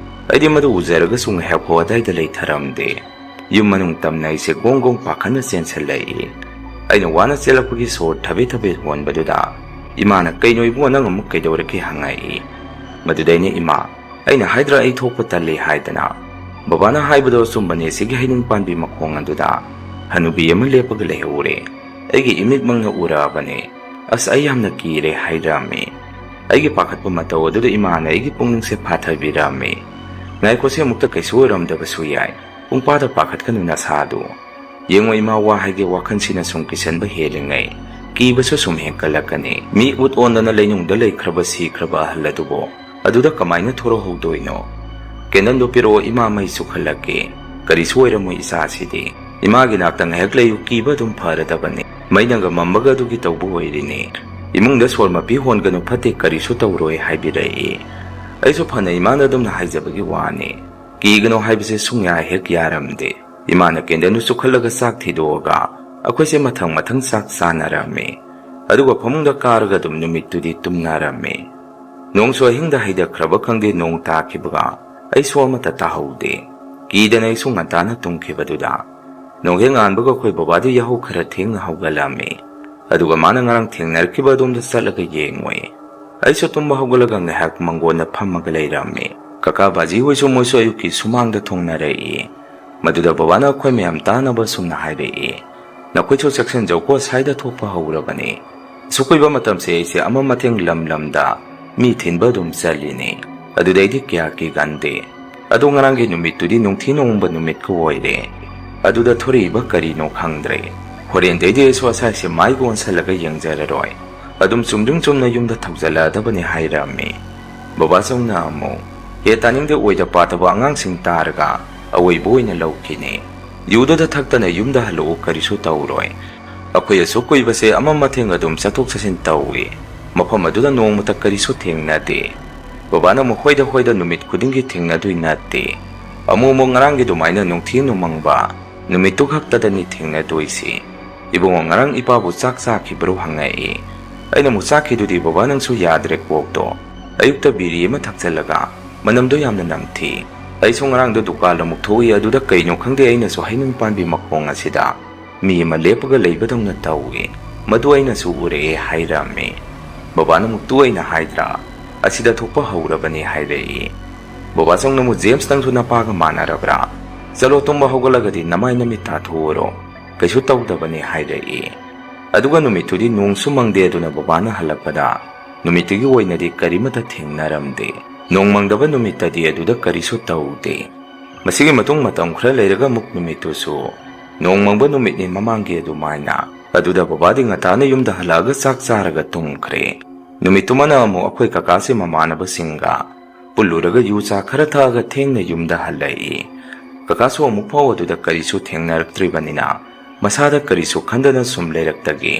ꯑꯩꯗꯤ ꯃꯗꯨ ꯎꯖꯔꯒꯁꯨ ꯉꯥꯏꯍꯥꯛ ꯐꯥꯎ ꯑꯗꯥꯏꯗ ꯂꯩꯊꯔꯝꯗꯦ꯫ ꯌꯨꯝ ꯃꯅꯨꯡ ꯇꯝꯅ ꯑꯩꯁꯦ ꯒꯣꯡ ꯒꯣꯡ ꯄꯥꯈꯠꯅ ꯆꯦꯟꯁꯤꯜꯂꯛꯏ꯫ ꯑꯩꯅ ꯋꯥꯅ ꯆꯦꯜꯂꯛꯄꯒꯤ ꯁꯣꯔ ꯊꯕꯦꯠ ꯊꯕꯦꯠ ꯍꯣꯟꯕꯗꯨꯗ ꯏꯃꯥꯅ, "ꯀꯩꯅꯣ ꯏꯕꯨꯡꯉꯣ, ꯅꯪ ꯑꯃꯨꯛ ꯀꯩꯗꯧꯔꯛꯀꯦ?" ꯍꯪꯉꯛꯏ꯫ ꯃꯗꯨꯗ ꯑꯩꯅ, "ꯏꯃꯥ, ꯑꯩꯅ ꯍꯥꯏꯗ꯭ꯔꯥ ꯑꯩ ꯊꯣꯛꯄ ꯇꯜꯂꯤ ꯍꯥꯏꯗꯅ?" ꯕꯕꯥꯅ ꯍꯥꯏꯕꯗꯣ ꯑꯆꯨꯝꯕꯅꯦ꯫ ꯁꯤꯒꯤ ꯍꯩꯅꯤꯡ ꯄꯥꯟꯕꯤ ꯃꯈꯣꯡ ꯑꯗꯨꯗ ꯍꯅꯨꯕꯤ ꯑꯃ ꯂꯦꯞꯄꯒ ꯂꯩꯍꯧꯔꯦ꯫ ꯑꯩꯒꯤ ꯏꯃꯤꯠꯃꯛꯅ ꯎꯔꯛꯑꯕꯅꯦ꯫ "ꯑꯁ, ꯑꯩ ꯌꯥꯝꯅ ꯀꯤꯔꯦ" ꯍꯥꯏꯔꯝꯃꯤ꯫ ꯑꯩꯒꯤ ꯄꯥꯈꯠꯄ ꯃꯇꯧ ꯑꯗꯨꯗ ꯏꯃꯥꯅ ꯑꯩꯒꯤ ꯄꯨꯛꯅꯤꯡꯁꯦ ꯐꯥꯊꯕꯤꯔꯝꯃꯤ꯫ "ꯉꯥꯏꯈꯣꯁꯦ, ꯑꯃꯨꯛꯇ ꯀꯩꯁꯨ ꯑꯣꯏꯔꯝꯗꯕꯁꯨ ꯌꯥꯏ꯫ ꯄꯨꯡꯄꯥꯗ ꯄꯥꯈꯠꯀꯅꯨ ꯅꯁꯥꯗꯨ꯫ ꯌꯦꯡꯉꯣ ꯏꯃꯥ, ꯋꯥ ꯍꯥꯏꯒꯦ, ꯋꯥꯈꯜꯁꯤꯅ ꯁꯨꯝ ꯀꯤꯁꯟꯕ ꯍꯦꯜꯂꯤꯉꯩ ꯀꯤꯕꯁꯨ ꯁꯨꯝ ꯍꯦꯟꯀꯠꯂꯛꯀꯅꯤ꯫ ꯃꯤ ꯎꯠ ꯑꯣꯟꯗꯅ ꯂꯩꯅꯨꯡꯗ ꯂꯩꯈ꯭ꯔꯕ ꯁꯤꯈ꯭ꯔꯕ ꯑꯍꯜ ꯑꯗꯨꯕꯨ ꯑꯗꯨꯗ ꯀꯃꯥꯏꯅ ꯊꯣꯔꯛꯍꯧꯗꯣꯏꯅꯣ? ꯀꯦꯟꯗꯜꯗꯨ ꯄꯤꯔꯛꯑꯣ ꯏꯃꯥ, ꯃꯩ ꯆꯨꯈꯠꯂꯛꯀꯦ꯫ ꯀꯔꯤꯁꯨ ꯑꯣꯏꯔꯝꯃꯣꯏ ꯏꯆꯥꯁꯤꯗꯤ꯫ ꯏꯃꯥꯒꯤ ꯅꯥꯛꯇ ꯉꯥꯏꯍꯥꯛ ꯂꯩꯌꯨ, ꯀꯤꯕ ꯑꯗꯨꯝ ꯐꯔꯗꯕꯅꯤ꯫ ꯃꯩꯅꯒ ꯃꯝꯕꯒ ꯑꯗꯨꯒꯤ ꯇꯧꯕ ꯑꯣꯏꯔꯤꯅꯤ꯫ ꯏꯃꯨꯡꯗ ꯁꯣꯔ ꯃꯄꯤ ꯍꯣꯟꯒꯅꯨ, ꯐꯠꯇꯦ, ꯀꯔꯤꯁꯨ ꯇꯧꯔꯣꯏ ꯍꯥꯏꯕꯤꯔꯛꯏ꯫ ꯑꯩꯁꯨ ꯐꯅ ꯏꯃꯥꯅ ꯑꯗꯨꯝꯅ ꯍꯥꯏꯖꯕꯒꯤ ꯋꯥꯅꯤ꯫ ꯀꯤꯒꯅꯨ ꯍꯥꯏꯕꯁꯦ ꯁꯨꯡꯌꯥ ꯍꯦꯛ ꯌꯥꯔꯝꯗꯦ꯫ ꯏꯃꯥꯅ ꯀꯦꯟꯗꯜꯗꯨ ꯆꯨꯈꯠꯂꯒ ꯆꯥꯛ ꯊꯤꯗꯣꯛꯑꯒ ꯑꯩꯈꯣꯏꯁꯦ ꯃꯊꯪ ꯃꯊꯪ ꯆꯥꯛ ꯆꯥꯅꯔꯝꯃꯤ꯫ ꯑꯗꯨꯒ ꯐꯃꯨꯡꯗ ꯀꯥꯔꯒ ꯑꯗꯨꯝ ꯅꯨꯃꯤꯠꯇꯨꯗꯤ ꯇꯨꯝꯅꯔꯝꯃꯤ꯫ ꯅꯣꯡꯁꯨ ꯑꯍꯤꯡꯗ ꯍꯩꯊꯈ꯭ꯔꯕ ꯈꯪꯗꯦ, ꯅꯣꯡ ꯇꯥꯈꯤꯕꯒ ꯑꯩꯁꯨ ꯑꯃꯠꯇ ꯇꯥꯍꯧꯗꯦ꯫ ꯀꯤꯗꯅ ꯑꯩꯁꯨ ꯉꯟꯇꯥꯅ ꯇꯨꯝꯈꯤꯕꯗꯨꯗ ꯅꯣꯡꯍꯦꯛ ꯉꯥꯟꯕꯒ ꯑꯩꯈꯣꯏ ꯕꯕꯥꯗꯤ ꯌꯥꯍꯧ ꯈꯔ ꯊꯦꯡꯅ ꯍꯧꯒꯠꯂꯝꯃꯤ꯫ ꯑꯗꯨꯒ ꯃꯥꯅ ꯉꯔꯥꯡ ꯊꯦꯡꯅꯔꯛꯈꯤꯕ ꯑꯗꯣꯝꯗ ꯆꯠꯂꯒ ꯌꯦꯡꯉꯨꯏ꯫ ꯑꯩꯁꯨ ꯇꯨꯝꯕ ꯍꯧꯒꯠꯂꯒ ꯉꯥꯏꯍꯥꯛ ꯃꯪꯒꯣꯟꯗ ꯐꯝꯃꯒ ꯂꯩꯔꯝꯃꯤ꯫ ꯀꯀꯥ ꯕꯥꯖꯤ ꯍꯣꯏꯁꯨ ꯃꯣꯏꯁꯨ ꯑꯌꯨꯛꯀꯤ ꯁꯨꯃꯥꯡꯗ ꯊꯣꯡꯅꯔꯛꯏ꯫ ꯃꯗꯨꯗ ꯕꯕꯥꯅ ꯑꯩꯈꯣꯏ ꯃꯌꯥꯝ ꯇꯥꯅꯕ ꯁꯨꯝꯅ ꯍꯥꯏꯔꯛꯏ, "ꯅꯈꯣꯏꯁꯨ ꯆꯦꯛꯁꯤꯟꯖꯧꯀꯣ, ꯁ꯭ꯋꯥꯏꯗ ꯊꯣꯛꯄ ꯍꯧꯔꯕꯅꯤ"꯫ ꯑꯁꯨꯛ ꯀꯨꯏꯕ ꯃꯇꯝꯁꯦ ꯑꯩꯁꯦ ꯑꯃ ꯃꯊꯦꯡ ꯂꯝ ꯂꯝꯗ ꯃꯤ ꯊꯤꯟꯕ ꯑꯗꯨꯝ ꯆꯠꯂꯤꯅꯤ꯫ ꯑꯗꯨꯗ ꯑꯩꯗꯤ ꯀꯌꯥ ꯀꯤꯒꯟꯗꯦ꯫ ꯑꯗꯣ ꯉꯔꯥꯡꯒꯤ ꯅꯨꯃꯤꯠꯇꯨꯗꯤ ꯅꯨꯡꯊꯤ ꯅꯣꯡꯃꯪꯕ ꯅꯨꯃꯤꯠꯀ ꯑꯣꯏꯔꯦ꯫ ꯑꯗꯨꯗ ꯊꯣꯔꯛꯏꯕ ꯀꯔꯤꯅꯣ ꯈꯪꯗ꯭ꯔꯦ꯫ ꯍꯣꯔꯦꯟꯗꯩꯗꯤ ꯑꯩꯁꯨ ꯑꯁꯥꯏꯁꯦ ꯃꯥꯏꯒ ꯑꯣꯟꯁꯜꯂꯒ ꯌꯦꯡꯖꯔꯔꯣꯏ꯫ ꯑꯗꯨꯝ ꯆꯨꯝꯗ꯭ꯔꯤꯡ ꯆꯨꯝꯅ ꯌꯨꯝꯗ ꯊꯧꯖꯜꯂꯛꯑꯗꯕꯅꯤ ꯍꯥꯏꯔꯝꯃꯤ꯫ ꯕꯕꯥꯆꯧꯅ ꯑꯃꯨꯛ, "ꯍꯦ, ꯇꯥꯅꯤꯡꯗꯦ, ꯑꯣꯏꯗ ꯄꯥꯗꯕ ꯑꯉꯥꯡꯁꯤꯡ ꯇꯥꯔꯒ ꯑꯋꯣꯏꯕ ꯑꯣꯏꯅ ꯂꯧꯈꯤꯅꯤ꯫ ꯌꯨꯗꯨꯗ ꯊꯛꯇꯅ ꯌꯨꯝꯗ ꯍꯜꯂꯛꯎ, ꯀꯔꯤꯁꯨ ꯇꯧꯔꯣꯏ꯫ ꯑꯩꯈꯣꯏ ꯑꯁꯨꯛ ꯀꯨꯏꯕꯁꯦ ꯑꯃ ꯃꯊꯦꯡ ꯑꯗꯨꯝ ꯆꯠꯊꯣꯛ ꯆꯠꯁꯤꯟ ꯇꯧꯏ꯫ ꯃꯐꯝ ꯑꯗꯨꯗ ꯅꯣꯡꯃꯇ ꯀꯔꯤꯁꯨ ꯊꯦꯡꯅꯗꯦ"꯫ ꯕꯕꯥꯅ ꯑꯃꯨꯛ, "ꯍꯣꯏꯗ, ꯍꯣꯏꯗ, ꯅꯨꯃꯤꯠ ꯈꯨꯗꯤꯡꯒꯤ ꯊꯦꯡꯅꯗꯣꯏ ꯅꯠꯇꯦ꯫ ꯑꯃꯨꯛ ꯑꯃꯨꯛ ꯉꯔꯥꯡꯒꯤ ꯑꯗꯨꯃꯥꯏꯅ ꯅꯨꯡꯊꯤ ꯅꯨꯡꯃꯪꯕ ꯅꯨꯃꯤꯠꯇꯨ ꯈꯛꯇꯗꯅꯤ ꯊꯦꯡꯅꯗꯣꯏꯁꯤ꯫ ꯏꯕꯨꯡꯉꯣ, ꯉꯔꯥꯡ ꯏꯄꯥꯕꯨ ꯆꯥꯛ ꯆꯥꯈꯤꯕ꯭ꯔꯣ?" ꯍꯪꯉꯛꯏ꯫ ꯑꯩꯅ ꯑꯃꯨꯛ, "ꯆꯥꯈꯤꯗꯨꯗꯤ ꯕꯕꯥ, ꯅꯪꯁꯨ ꯌꯥꯗ꯭ꯔꯦ ꯀꯣꯛꯇꯣ꯫ ꯑꯌꯨꯛꯇ ꯕꯤꯔꯤ ꯑꯃ ꯊꯛꯆꯜꯂꯒ ꯃꯅꯝꯗꯣ ꯌꯥꯝꯅ ꯅꯝꯊꯤ꯫ ꯑꯩꯁꯨ ꯉꯔꯥꯡꯗꯣ ꯗꯨꯀꯥꯟ ꯑꯃꯨꯛ ꯊꯣꯛꯎꯏ, ꯑꯗꯨꯗ ꯀꯩꯅꯣ ꯈꯪꯗꯦ, ꯑꯩꯅꯁꯨ ꯍꯩꯅꯤꯡ ꯄꯥꯟꯕꯤ ꯃꯈꯣꯡ ꯑꯁꯤꯗ ꯃꯤ ꯑꯃ ꯂꯦꯞꯄꯒ ꯂꯩꯕꯗꯧꯅ ꯇꯧꯏ꯫ ꯃꯗꯨ ꯑꯩꯅꯁꯨ ꯎꯔꯛꯑꯦ" ꯍꯥꯏꯔꯝꯃꯤ꯫ ꯕꯕꯥꯅ ꯑꯃꯨꯛ, "ꯇꯨ ꯑꯩꯅ ꯍꯥꯏꯗ꯭ꯔꯥ, ꯑꯁꯤꯗ ꯊꯣꯛꯄ ꯍꯧꯔꯕꯅꯤ" ꯍꯥꯏꯔꯛꯏ꯫ ꯕꯕꯥꯆꯧꯅ ꯑꯃꯨꯛ, "ꯖꯦꯝꯁ, ꯅꯪꯁꯨ ꯅꯄꯥꯒ ꯃꯥꯟꯅꯔꯕ꯭ꯔꯥ? ꯆꯠꯂꯣ, ꯇꯨꯝꯕ ꯍꯧꯒꯠꯂꯒꯗꯤ ꯅꯃꯥꯏ ꯅꯃꯤꯠ ꯇꯥꯊꯣꯛꯎꯔꯣ, ꯀꯩꯁꯨ ꯇꯧꯗꯕꯅꯤ" ꯍꯥꯏꯔꯛꯏ꯫ ꯑꯗꯨꯒ ꯅꯨꯃꯤꯠꯇꯨꯗꯤ ꯅꯣꯡꯁꯨ ꯃꯪꯗꯦ, ꯑꯗꯨꯅ ꯕꯕꯥꯅ ꯍꯜꯂꯛꯄꯗ ꯅꯨꯃꯤꯠꯇꯨꯒꯤ ꯑꯣꯏꯅꯗꯤ ꯀꯔꯤꯃꯠꯇ ꯊꯦꯡꯅꯔꯝꯗꯦ꯫ ꯅꯣꯡꯃꯪꯗꯕ ꯅꯨꯃꯤꯠꯇꯗꯤ ꯑꯗꯨꯗ ꯀꯔꯤꯁꯨ ꯇꯧꯗꯦ꯫ ꯃꯁꯤꯒꯤ ꯃꯇꯨꯡ ꯃꯇꯝ ꯈꯔ ꯂꯩꯔꯒ ꯑꯃꯨꯛ ꯅꯨꯃꯤꯠꯇꯨꯁꯨ ꯅꯣꯡꯃꯪꯕ ꯅꯨꯃꯤꯠꯅꯤ ꯃꯃꯥꯡꯒꯤ ꯑꯗꯨꯃꯥꯏꯅ꯫ ꯑꯗꯨꯗ ꯕꯕꯥꯗꯤ ꯉꯟꯇꯥꯅ ꯌꯨꯝꯗ ꯍꯜꯂꯛꯑꯒ ꯆꯥꯛ ꯆꯥꯔꯒ ꯇꯨꯝꯈ꯭ꯔꯦ꯫ ꯅꯨꯃꯤꯠꯇꯨꯃꯅ ꯑꯃꯨꯛ ꯑꯩꯈꯣꯏ ꯀꯀꯥꯁꯦ ꯃꯃꯥꯟꯅꯕꯁꯤꯡꯒ ꯄꯨꯜꯂꯨꯔꯒ ꯌꯨ ꯆꯥ ꯈꯔ ꯊꯛꯑꯒ ꯊꯦꯡꯅ ꯌꯨꯝꯗ ꯍꯜꯂꯛꯏ꯫ ꯀꯀꯥꯁꯨ ꯑꯃꯨꯛ ꯐꯥꯎ ꯑꯗꯨꯗ ꯀꯔꯤꯁꯨ ꯊꯦꯡꯅꯔꯛꯇ꯭ꯔꯤꯕꯅꯤꯅ ꯃꯁꯥꯗ ꯀꯔꯤꯁꯨ ꯈꯟꯗꯅ ꯁꯨꯝ ꯂꯩꯔꯛꯇꯒꯦ꯫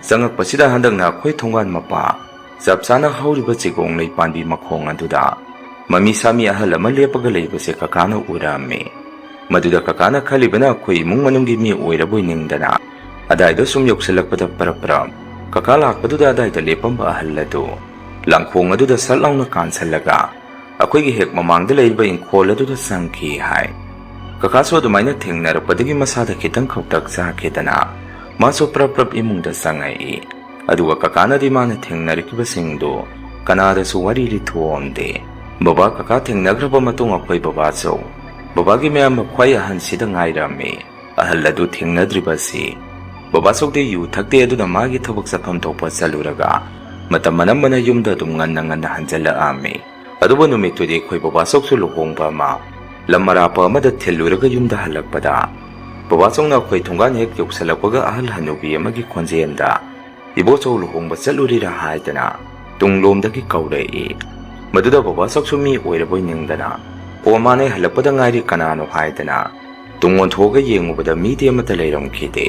ꯆꯪꯉꯛꯄꯁꯤꯗ ꯍꯟꯗꯛꯅ ꯑꯩꯈꯣꯏ ꯊꯣꯡꯒꯥꯟ ꯃꯄꯥ ꯆꯞ ꯆꯥꯅ ꯍꯧꯔꯤꯕ ꯆꯤꯒꯣꯡ ꯂꯩ ꯄꯥꯟꯕꯤ ꯃꯈꯣꯡ ꯑꯗꯨꯗ ꯃꯃꯤ ꯁꯥꯃꯤ ꯑꯍꯜ ꯑꯃ ꯂꯦꯞꯄꯒ ꯂꯩꯕꯁꯦ ꯀꯀꯥꯅ ꯎꯔꯝꯃꯤ꯫ ꯃꯗꯨꯗ ꯀꯀꯥꯅ ꯈꯜꯂꯤꯕꯅ ꯑꯩꯈꯣꯏ ꯏꯃꯨꯡ ꯃꯅꯨꯡꯒꯤ ꯃꯤ ꯑꯣꯏꯔꯕꯣꯏ ꯅꯤꯡꯗꯅ ꯑꯗꯥꯏꯗ ꯁꯨꯝ ꯌꯧꯁꯤꯜꯂꯛꯄꯗ ꯄꯔꯞ ꯄꯔꯞ ꯀꯀꯥ ꯂꯥꯛꯄꯗꯨꯗ ꯑꯗꯥꯏꯗ ꯂꯦꯞꯄꯝꯕ ꯑꯍꯜ ꯑꯗꯨ ꯂꯥꯡꯈꯣꯡ ꯑꯗꯨꯗ ꯁꯠ ꯂꯥꯎꯅ ꯀꯥꯟꯁꯜꯂꯒ ꯑꯩꯈꯣꯏꯒꯤ ꯍꯦꯛ ꯃꯃꯥꯡꯗ ꯂꯩꯔꯤꯕ ꯏꯪꯈꯣꯜ ꯑꯗꯨꯗ ꯆꯪꯈꯤ ꯍꯥꯏ꯫ ꯀꯀꯥꯁꯨ ꯑꯗꯨꯃꯥꯏꯅ ꯊꯦꯡꯅꯔꯛꯄꯗꯒꯤ ꯃꯁꯥꯗ ꯈꯤꯇꯪ ꯈꯧꯇꯛ ꯆꯥꯈꯤꯗꯅ ꯃꯥꯁꯨ ꯄ꯭ꯔꯞ ꯄ꯭ꯔꯞ ꯏꯃꯨꯡꯗ ꯆꯪꯉꯛꯏ꯫ ꯑꯗꯨꯒ ꯀꯀꯥꯅꯗꯤ ꯃꯥꯅ ꯊꯦꯡꯅꯔꯛꯈꯤꯕꯁꯤꯡꯗꯨ ꯀꯅꯥꯗꯁꯨ ꯋꯥꯔꯤ ꯂꯤꯊꯣꯛꯑꯝꯗꯦ꯫ ꯕꯕꯥ ꯀꯀꯥ ꯊꯦꯡꯅꯈ꯭ꯔꯕ ꯃꯇꯨꯡ ꯑꯩꯈꯣꯏ ꯕꯕꯥꯁꯨ ꯕꯕꯥꯒꯤ ꯃꯌꯥꯝꯕ ꯈ꯭ꯋꯥꯏ ꯑꯍꯟꯁꯤꯗ ꯉꯥꯏꯔꯝꯃꯤ꯫ ꯑꯍꯜ ꯑꯗꯨ ꯊꯦꯡꯅꯗ꯭ꯔꯤꯕꯁꯤ ꯕꯕꯥꯆꯧꯗꯤ ꯌꯨ ꯊꯛꯇꯦ, ꯑꯗꯨꯅ ꯃꯥꯒꯤ ꯊꯕꯛ ꯆꯠꯐꯝ ꯊꯣꯛꯄ ꯆꯠꯂꯨꯔꯒ ꯃꯇꯝ ꯑꯅꯝꯕꯅ ꯌꯨꯝꯗ ꯑꯗꯨꯝ ꯉꯟꯅ ꯉꯟꯅ ꯍꯟꯖꯜꯂꯛꯑꯝꯃꯤ꯫ ꯑꯗꯨꯕꯨ ꯅꯨꯃꯤꯠꯇꯨꯗꯤ ꯑꯩꯈꯣꯏ ꯕꯕꯥꯆꯧꯁꯨ ꯂꯨꯍꯣꯡꯕ ꯑꯃ ꯂꯝ ꯑꯔꯥꯞꯄ ꯑꯃꯗ ꯊꯤꯜꯂꯨꯔꯒ ꯌꯨꯝꯗ ꯍꯜꯂꯛꯄꯗ ꯕꯕꯥꯆꯧꯅ ꯑꯩꯈꯣꯏ ꯊꯣꯡꯒꯥꯟ ꯍꯦꯛ ꯌꯧꯁꯜꯂꯛꯄꯒ ꯑꯍꯜ ꯍꯅꯨꯕꯤ ꯑꯃꯒꯤ ꯈꯣꯟꯖꯦꯜꯗ "ꯏꯕꯣꯆꯧ ꯂꯨꯍꯣꯡꯕ ꯆꯠꯂꯨꯔꯤꯔꯥ?" ꯍꯥꯏꯗꯅ ꯇꯨꯡꯂꯣꯝꯗꯒꯤ ꯀꯧꯔꯛꯏ꯫ ꯃꯗꯨꯗ ꯕꯕꯥꯆꯧꯁꯨ ꯃꯤ ꯑꯣꯏꯔꯕꯣꯏ ꯅꯤꯡꯗꯅ "ꯑꯣ ꯃꯥꯅꯦ, ꯍꯜꯂꯛꯄꯗ ꯉꯥꯏꯔꯤ, ꯀꯅꯥꯅꯣ?" ꯍꯥꯏꯗꯅ ꯇꯨꯡ ꯑꯣꯟꯊꯣꯛꯑꯒ ꯌꯦꯡꯉꯨꯕꯗ ꯃꯤꯗꯤ ꯑꯃꯠꯇ ꯂꯩꯔꯝꯈꯤꯗꯦ꯫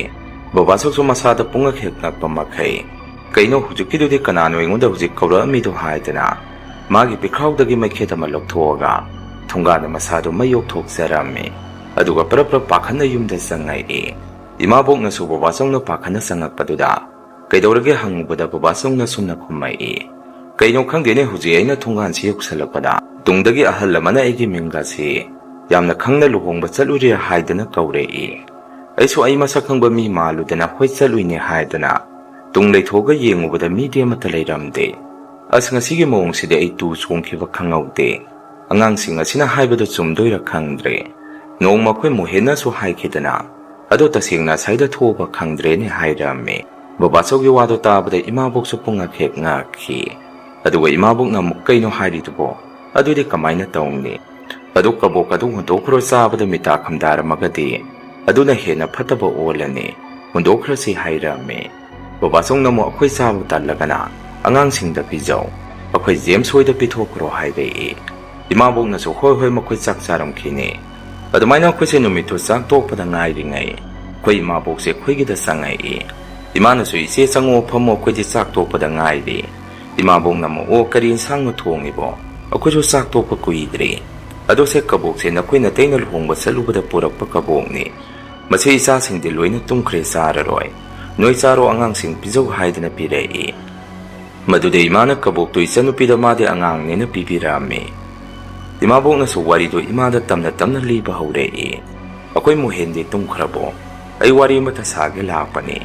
ꯕꯕꯥꯆꯧꯁꯨ ꯃꯁꯥꯗ ꯄꯨꯡꯉꯛ ꯍꯦꯛ ꯉꯛꯄ ꯃꯈꯩ "ꯀꯩꯅꯣ ꯍꯧꯖꯤꯛꯀꯤꯗꯨꯗꯤ ꯀꯅꯥꯅꯣ ꯑꯩꯉꯣꯟꯗ ꯍꯧꯖꯤꯛ ꯀꯧꯔꯛꯑꯝꯃꯤꯗꯣ?" ꯍꯥꯏꯗꯅ ꯃꯥꯒꯤ ꯄꯤꯈꯥꯎꯗꯒꯤ ꯃꯩꯈꯦꯠ ꯑꯃ ꯂꯧꯊꯣꯛꯑꯒ ꯊꯣꯡꯒꯥꯟꯗ ꯃꯁꯥꯗꯨ ꯃꯩ ꯌꯣꯛꯊꯣꯛꯆꯔꯝꯃꯤ꯫ ꯑꯗꯨꯒ ꯄ꯭ꯔꯞ ꯄ꯭ꯔꯞ ꯄꯥꯈꯠꯅ ꯌꯨꯝꯗ ꯆꯪꯉꯛꯏ꯫ ꯏꯃꯥꯕꯣꯛꯅꯁꯨ ꯕꯕꯥꯆꯧꯅ ꯄꯥꯈꯠꯅ ꯆꯪꯉꯛꯄꯗꯨꯗ "ꯀꯩꯗꯧꯔꯒꯦ?" ꯍꯪꯉꯨꯕꯗ ꯕꯕꯥꯆꯧꯅ ꯁꯨꯝꯅ ꯈꯨꯝꯃꯛꯏ, "ꯀꯩꯅꯣ ꯈꯪꯗꯦꯅꯦ, ꯍꯧꯖꯤꯛ ꯑꯩꯅ ꯊꯣꯡꯒꯥꯟꯁꯤ ꯌꯧꯁꯜꯂꯛꯄꯗ ꯇꯨꯡꯗꯒꯤ ꯑꯍꯜ ꯑꯃꯅ ꯑꯩꯒꯤ ꯃꯤꯡꯒꯁꯤ ꯌꯥꯝꯅ ꯈꯪꯅ ꯂꯨꯍꯣꯡꯕ ꯆꯠꯂꯨꯔꯦ ꯍꯥꯏꯗꯅ ꯀꯧꯔꯛꯏ꯫ ꯑꯩꯁꯨ ꯑꯩ ꯃꯁꯛ ꯈꯪꯕ ꯃꯤ ꯃꯥꯜꯂꯨꯗꯅ ꯍꯣꯏ ꯆꯠꯂꯨꯏꯅꯦ ꯍꯥꯏꯗꯅ ꯇꯨꯡ ꯂꯩꯊꯣꯛꯑꯒ ꯌꯦꯡꯉꯨꯕꯗ ꯃꯤꯗꯤ ꯑꯃꯠꯇ ꯂꯩꯔꯝꯗꯦ꯫ ꯑꯁ, ꯉꯁꯤꯒꯤ ꯃꯑꯣꯡꯁꯤꯗꯤ ꯑꯩ ꯇꯨ ꯆꯣꯡꯈꯤꯕ ꯈꯪꯍꯧꯗꯦ꯫ ꯑꯉꯥꯡꯁꯤꯡ ꯑꯁꯤꯅ ꯍꯥꯏꯕꯗꯨ ꯆꯨꯝꯗꯣꯏꯔꯥ ꯈꯪꯗ꯭ꯔꯦ꯫ ꯅꯣꯡꯃ ꯑꯩꯈꯣꯏ ꯃꯣꯍꯦꯟꯅꯁꯨ ꯍꯥꯏꯈꯤꯗꯅ, ꯑꯗꯣ ꯇꯁꯦꯡꯅ ꯑꯁꯥꯏꯗ ꯊꯣꯛꯑꯕ ꯈꯪꯗ꯭ꯔꯦꯅꯦ" ꯍꯥꯏꯔꯝꯃꯤ꯫ ꯕꯕꯥꯆꯧꯒꯤ ꯋꯥꯗꯣ ꯇꯥꯕꯗ ꯏꯃꯥꯕꯣꯛꯁꯨ ꯄꯨꯡꯉꯛ ꯍꯦꯛ ꯉꯛꯈꯤ꯫ ꯑꯗꯨꯒ ꯏꯃꯥꯕꯣꯛꯅ ꯑꯃꯨꯛ "ꯀꯩꯅꯣ ꯍꯥꯏꯔꯤꯗꯨꯕꯣ? ꯑꯗꯨꯗꯤ ꯀꯃꯥꯏꯅ ꯇꯧꯅꯤ? ꯑꯗꯨ ꯀꯕꯣꯛ ꯑꯗꯨ ꯍꯨꯟꯗꯣꯛꯈ꯭ꯔꯣ, ꯆꯥꯕꯗ ꯃꯤꯇꯥ ꯈꯝꯗꯥꯔꯝꯃꯒꯗꯤ ꯑꯗꯨꯅ ꯍꯦꯟꯅ ꯐꯠꯇꯕ ꯑꯣꯜꯂꯅꯤ꯫ ꯍꯨꯟꯗꯣꯛꯈ꯭ꯔꯁꯤ ꯍꯥꯏꯔꯝꯃꯤ꯫ ꯕꯕꯥꯆꯧꯅ ꯑꯃꯨꯛ ꯑꯩꯈꯣꯏ ꯆꯥꯕ ꯇꯜꯂꯒꯅ ꯑꯉꯥꯡꯁꯤꯡꯗ ꯄꯤꯖꯧ, ꯑꯩꯈꯣꯏ ꯖꯦꯝꯁ ꯍꯣꯏꯗ ꯄꯤꯊꯣꯛꯈ꯭ꯔꯣ ꯍꯥꯏꯔꯛꯏ꯫ ꯏꯃꯥꯕꯣꯛꯅꯁꯨ ꯍꯣꯏ ꯍꯣꯏ ꯃꯈꯣꯏ ꯆꯥꯛ ꯆꯥꯔꯝꯈꯤꯅꯤ꯫ ꯑꯗꯨꯃꯥꯏꯅ ꯑꯩꯈꯣꯏꯁꯦ ꯅꯨꯃꯤꯠꯇꯨ ꯆꯥꯛ ꯇꯣꯛꯄꯗ ꯉꯥꯏꯔꯤꯉꯩ ꯑꯩꯈꯣꯏ ꯏꯃꯥꯕꯣꯛꯁꯦ ꯑꯩꯈꯣꯏꯒꯤꯗ ꯆꯪꯉꯛꯏ꯫ ꯏꯃꯥꯅꯁꯨ ꯏꯆꯦ ꯆꯪꯉꯛꯑꯣ ꯐꯝꯃꯣ ꯑꯩꯈꯣꯏꯗꯤ ꯆꯥꯛ ꯇꯣꯛꯄꯗ ꯉꯥꯏꯔꯤ꯫ ꯏꯃꯥꯕꯣꯛꯅ ꯑꯃꯨꯛ ꯑꯣ ꯀꯔꯤ ꯏꯟꯁꯥꯡꯅꯣ ꯊꯣꯡꯉꯤꯕꯣ? ꯑꯩꯈꯣꯏꯁꯨ ꯆꯥꯛ ꯇꯣꯛꯄ ꯀꯨꯏꯗ꯭ꯔꯤ꯫ ꯑꯗꯣ ꯁꯦ ꯀꯕꯣꯛꯁꯦ ꯅꯈꯣꯏ ꯅꯇꯩꯅ ꯂꯨꯍꯣꯡꯕ ꯆꯠꯂꯨꯕꯗ ꯄꯨꯔꯛꯄ ꯀꯕꯣꯛꯅꯤ꯫ ꯃꯁꯤ ꯏꯆꯥꯁꯤꯡꯗꯤ ꯂꯣꯏꯅ ꯇꯨꯝꯈ꯭ꯔꯦ ꯆꯥꯔꯔꯣꯏ꯫ ꯅꯣꯏ ꯆꯥꯔꯣ ꯑꯉꯥꯡꯁꯤꯡ ꯄꯤꯖꯧ ꯍꯥꯏꯗꯅ ꯄꯤꯔꯛꯏ꯫ ꯃꯗꯨꯗ ꯏꯃꯥꯅ ꯀꯕꯣꯛꯇꯨ ꯏꯆꯟꯅꯨꯄꯤꯗ ꯃꯥꯗꯤ ꯑꯉꯥꯡꯅꯦꯅ ꯄꯤꯕꯤꯔꯛꯑꯝꯃꯤ꯫ ꯏꯃꯥꯕꯣꯛꯅꯁꯨ ꯋꯥꯔꯤꯗꯨ ꯏꯃꯥꯗ ꯇꯝꯅ ꯇꯝꯅ ꯂꯤꯕ ꯍꯧꯔꯛꯏ꯫ ꯑꯩꯈꯣꯏ ꯃꯣꯍꯦꯟꯗꯤ ꯇꯨꯝꯈ꯭ꯔꯕꯣ? ꯑꯩ ꯋꯥꯔꯤ ꯑꯃꯇ ꯁꯥꯒꯦ ꯂꯥꯛꯄꯅꯤ꯫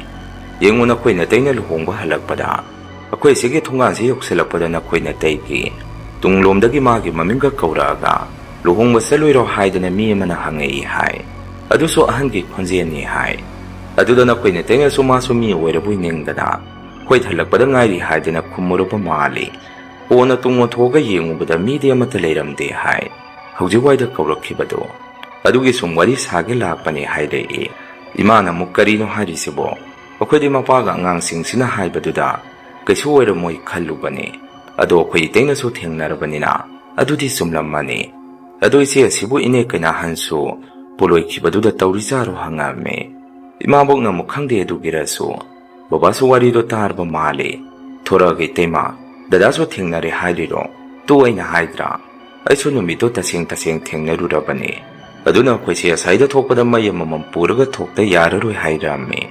ꯌꯦꯡꯉꯨ ꯅꯈꯣꯏ ꯅꯇꯩꯅ ꯂꯨꯍꯣꯡꯕ ꯍꯜꯂꯛꯄꯗ ꯑꯩꯈꯣꯏ ꯁꯤꯒꯤ ꯊꯣꯡꯒꯥꯟꯁꯤ ꯌꯧꯁꯤꯜꯂꯛꯄꯗ ꯅꯈꯣꯏ ꯅꯇꯩꯒꯤ ꯇꯨꯡꯂꯣꯝꯗꯒꯤ ꯃꯥꯒꯤ ꯃꯃꯤꯡꯒ ꯀꯧꯔꯛꯑꯒ ꯂꯨꯍꯣꯡꯕ ꯆꯠꯂꯣꯏꯔꯣ ꯍꯥꯏꯗꯅ ꯃꯤ ꯑꯃꯅ ꯍꯪꯉꯛꯏ ꯍꯥꯏ꯫ ꯑꯗꯨꯁꯨ ꯑꯍꯟꯒꯤ ꯈꯣꯟꯖꯦꯜꯅꯤ ꯍꯥꯏ꯫ ꯑꯗꯨꯗ ꯅꯈꯣꯏ ꯅꯇꯩꯅꯁꯨ ꯃꯥꯁꯨ ꯃꯤ ꯑꯣꯏꯔꯕꯣꯏ ꯅꯤꯡꯗꯅ ꯑꯩꯈꯣꯏ ꯍꯜꯂꯛꯄꯗ ꯉꯥꯏꯔꯤ ꯍꯥꯏꯗꯅ ꯈꯨꯝꯃꯨꯔꯕ ꯃꯥꯜꯂꯤ꯫ ꯀꯣꯟꯅ ꯇꯨꯡ ꯑꯣꯟꯊꯣꯛꯑꯒ ꯌꯦꯡꯉꯨꯕꯗ ꯃꯤꯗꯤ ꯑꯃꯠꯇ ꯂꯩꯔꯝꯗꯦ ꯍꯥꯏ꯫ ꯍꯧꯖꯤꯛꯋꯥꯏꯗ ꯀꯧꯔꯛꯈꯤꯕꯗꯣ ꯑꯗꯨꯒꯤ ꯁꯨꯝ ꯋꯥꯔꯤ ꯁꯥꯒꯦ ꯂꯥꯛꯄꯅꯦ ꯍꯥꯏꯔꯛꯏ꯫ ꯏꯃꯥꯅ ꯑꯃꯨꯛ ꯀꯔꯤꯅꯣ ꯍꯥꯏꯔꯤꯁꯤꯕꯣ? ꯑꯩꯈꯣꯏꯗꯤ ꯃꯄꯥꯒ ꯑꯉꯥꯡꯁꯤꯡꯁꯤꯅ ꯍꯥꯏꯕꯗꯨꯗ ꯀꯩꯁꯨ ꯑꯣꯏꯔꯝꯃꯣꯏ ꯈꯜꯂꯨꯕꯅꯤ꯫ ꯑꯗꯣ ꯑꯩꯈꯣꯏ ꯏꯇꯩꯅꯁꯨ ꯊꯦꯡꯅꯔꯕꯅꯤꯅ ꯑꯗꯨꯗꯤ ꯆꯨꯝꯂꯝꯃꯅꯤ꯫ ꯑꯗꯣ ꯏꯆꯦ ꯑꯁꯤꯕꯨ ꯏꯅꯦ ꯀꯩꯅꯥꯍꯟꯁꯨ ꯄꯣꯂꯣꯏꯈꯤꯕꯗꯨꯗ ꯇꯧꯔꯤꯖꯥꯔꯣ ꯍꯪꯉꯝꯃꯤ꯫ ꯏꯃꯥꯕꯣꯛꯅ ꯑꯃꯨꯛ ꯈꯪꯗꯦ ꯑꯗꯨꯒꯤꯔꯁꯨ ꯕꯕꯥꯁꯨ ꯋꯥꯔꯤꯗꯣ ꯇꯥꯔꯕ ꯃꯥꯜꯂꯤ꯫ ꯊꯣꯔꯛꯑꯒ ꯏꯇꯩꯃ, ꯗꯗꯥꯁꯨ ꯊꯦꯡꯅꯔꯦ ꯍꯥꯏꯔꯤꯔꯣ? ꯇꯨ ꯑꯩꯅ ꯍꯥꯏꯗ꯭ꯔꯥ? ꯑꯩꯁꯨ ꯅꯨꯃꯤꯠꯇꯣ ꯇꯁꯦꯡ ꯇꯁꯦꯡ ꯊꯦꯡꯅꯔꯨꯔꯕꯅꯤ꯫ ꯑꯗꯨꯅ ꯑꯩꯈꯣꯏꯁꯦ ꯑꯁꯥꯏꯗ ꯊꯣꯛꯄꯗ ꯃꯩ ꯑꯃꯃꯝ ꯄꯨꯔꯒ ꯊꯣꯛꯇ ꯌꯥꯔꯔꯣꯏ ꯍꯥꯏꯔꯝꯃꯤ꯫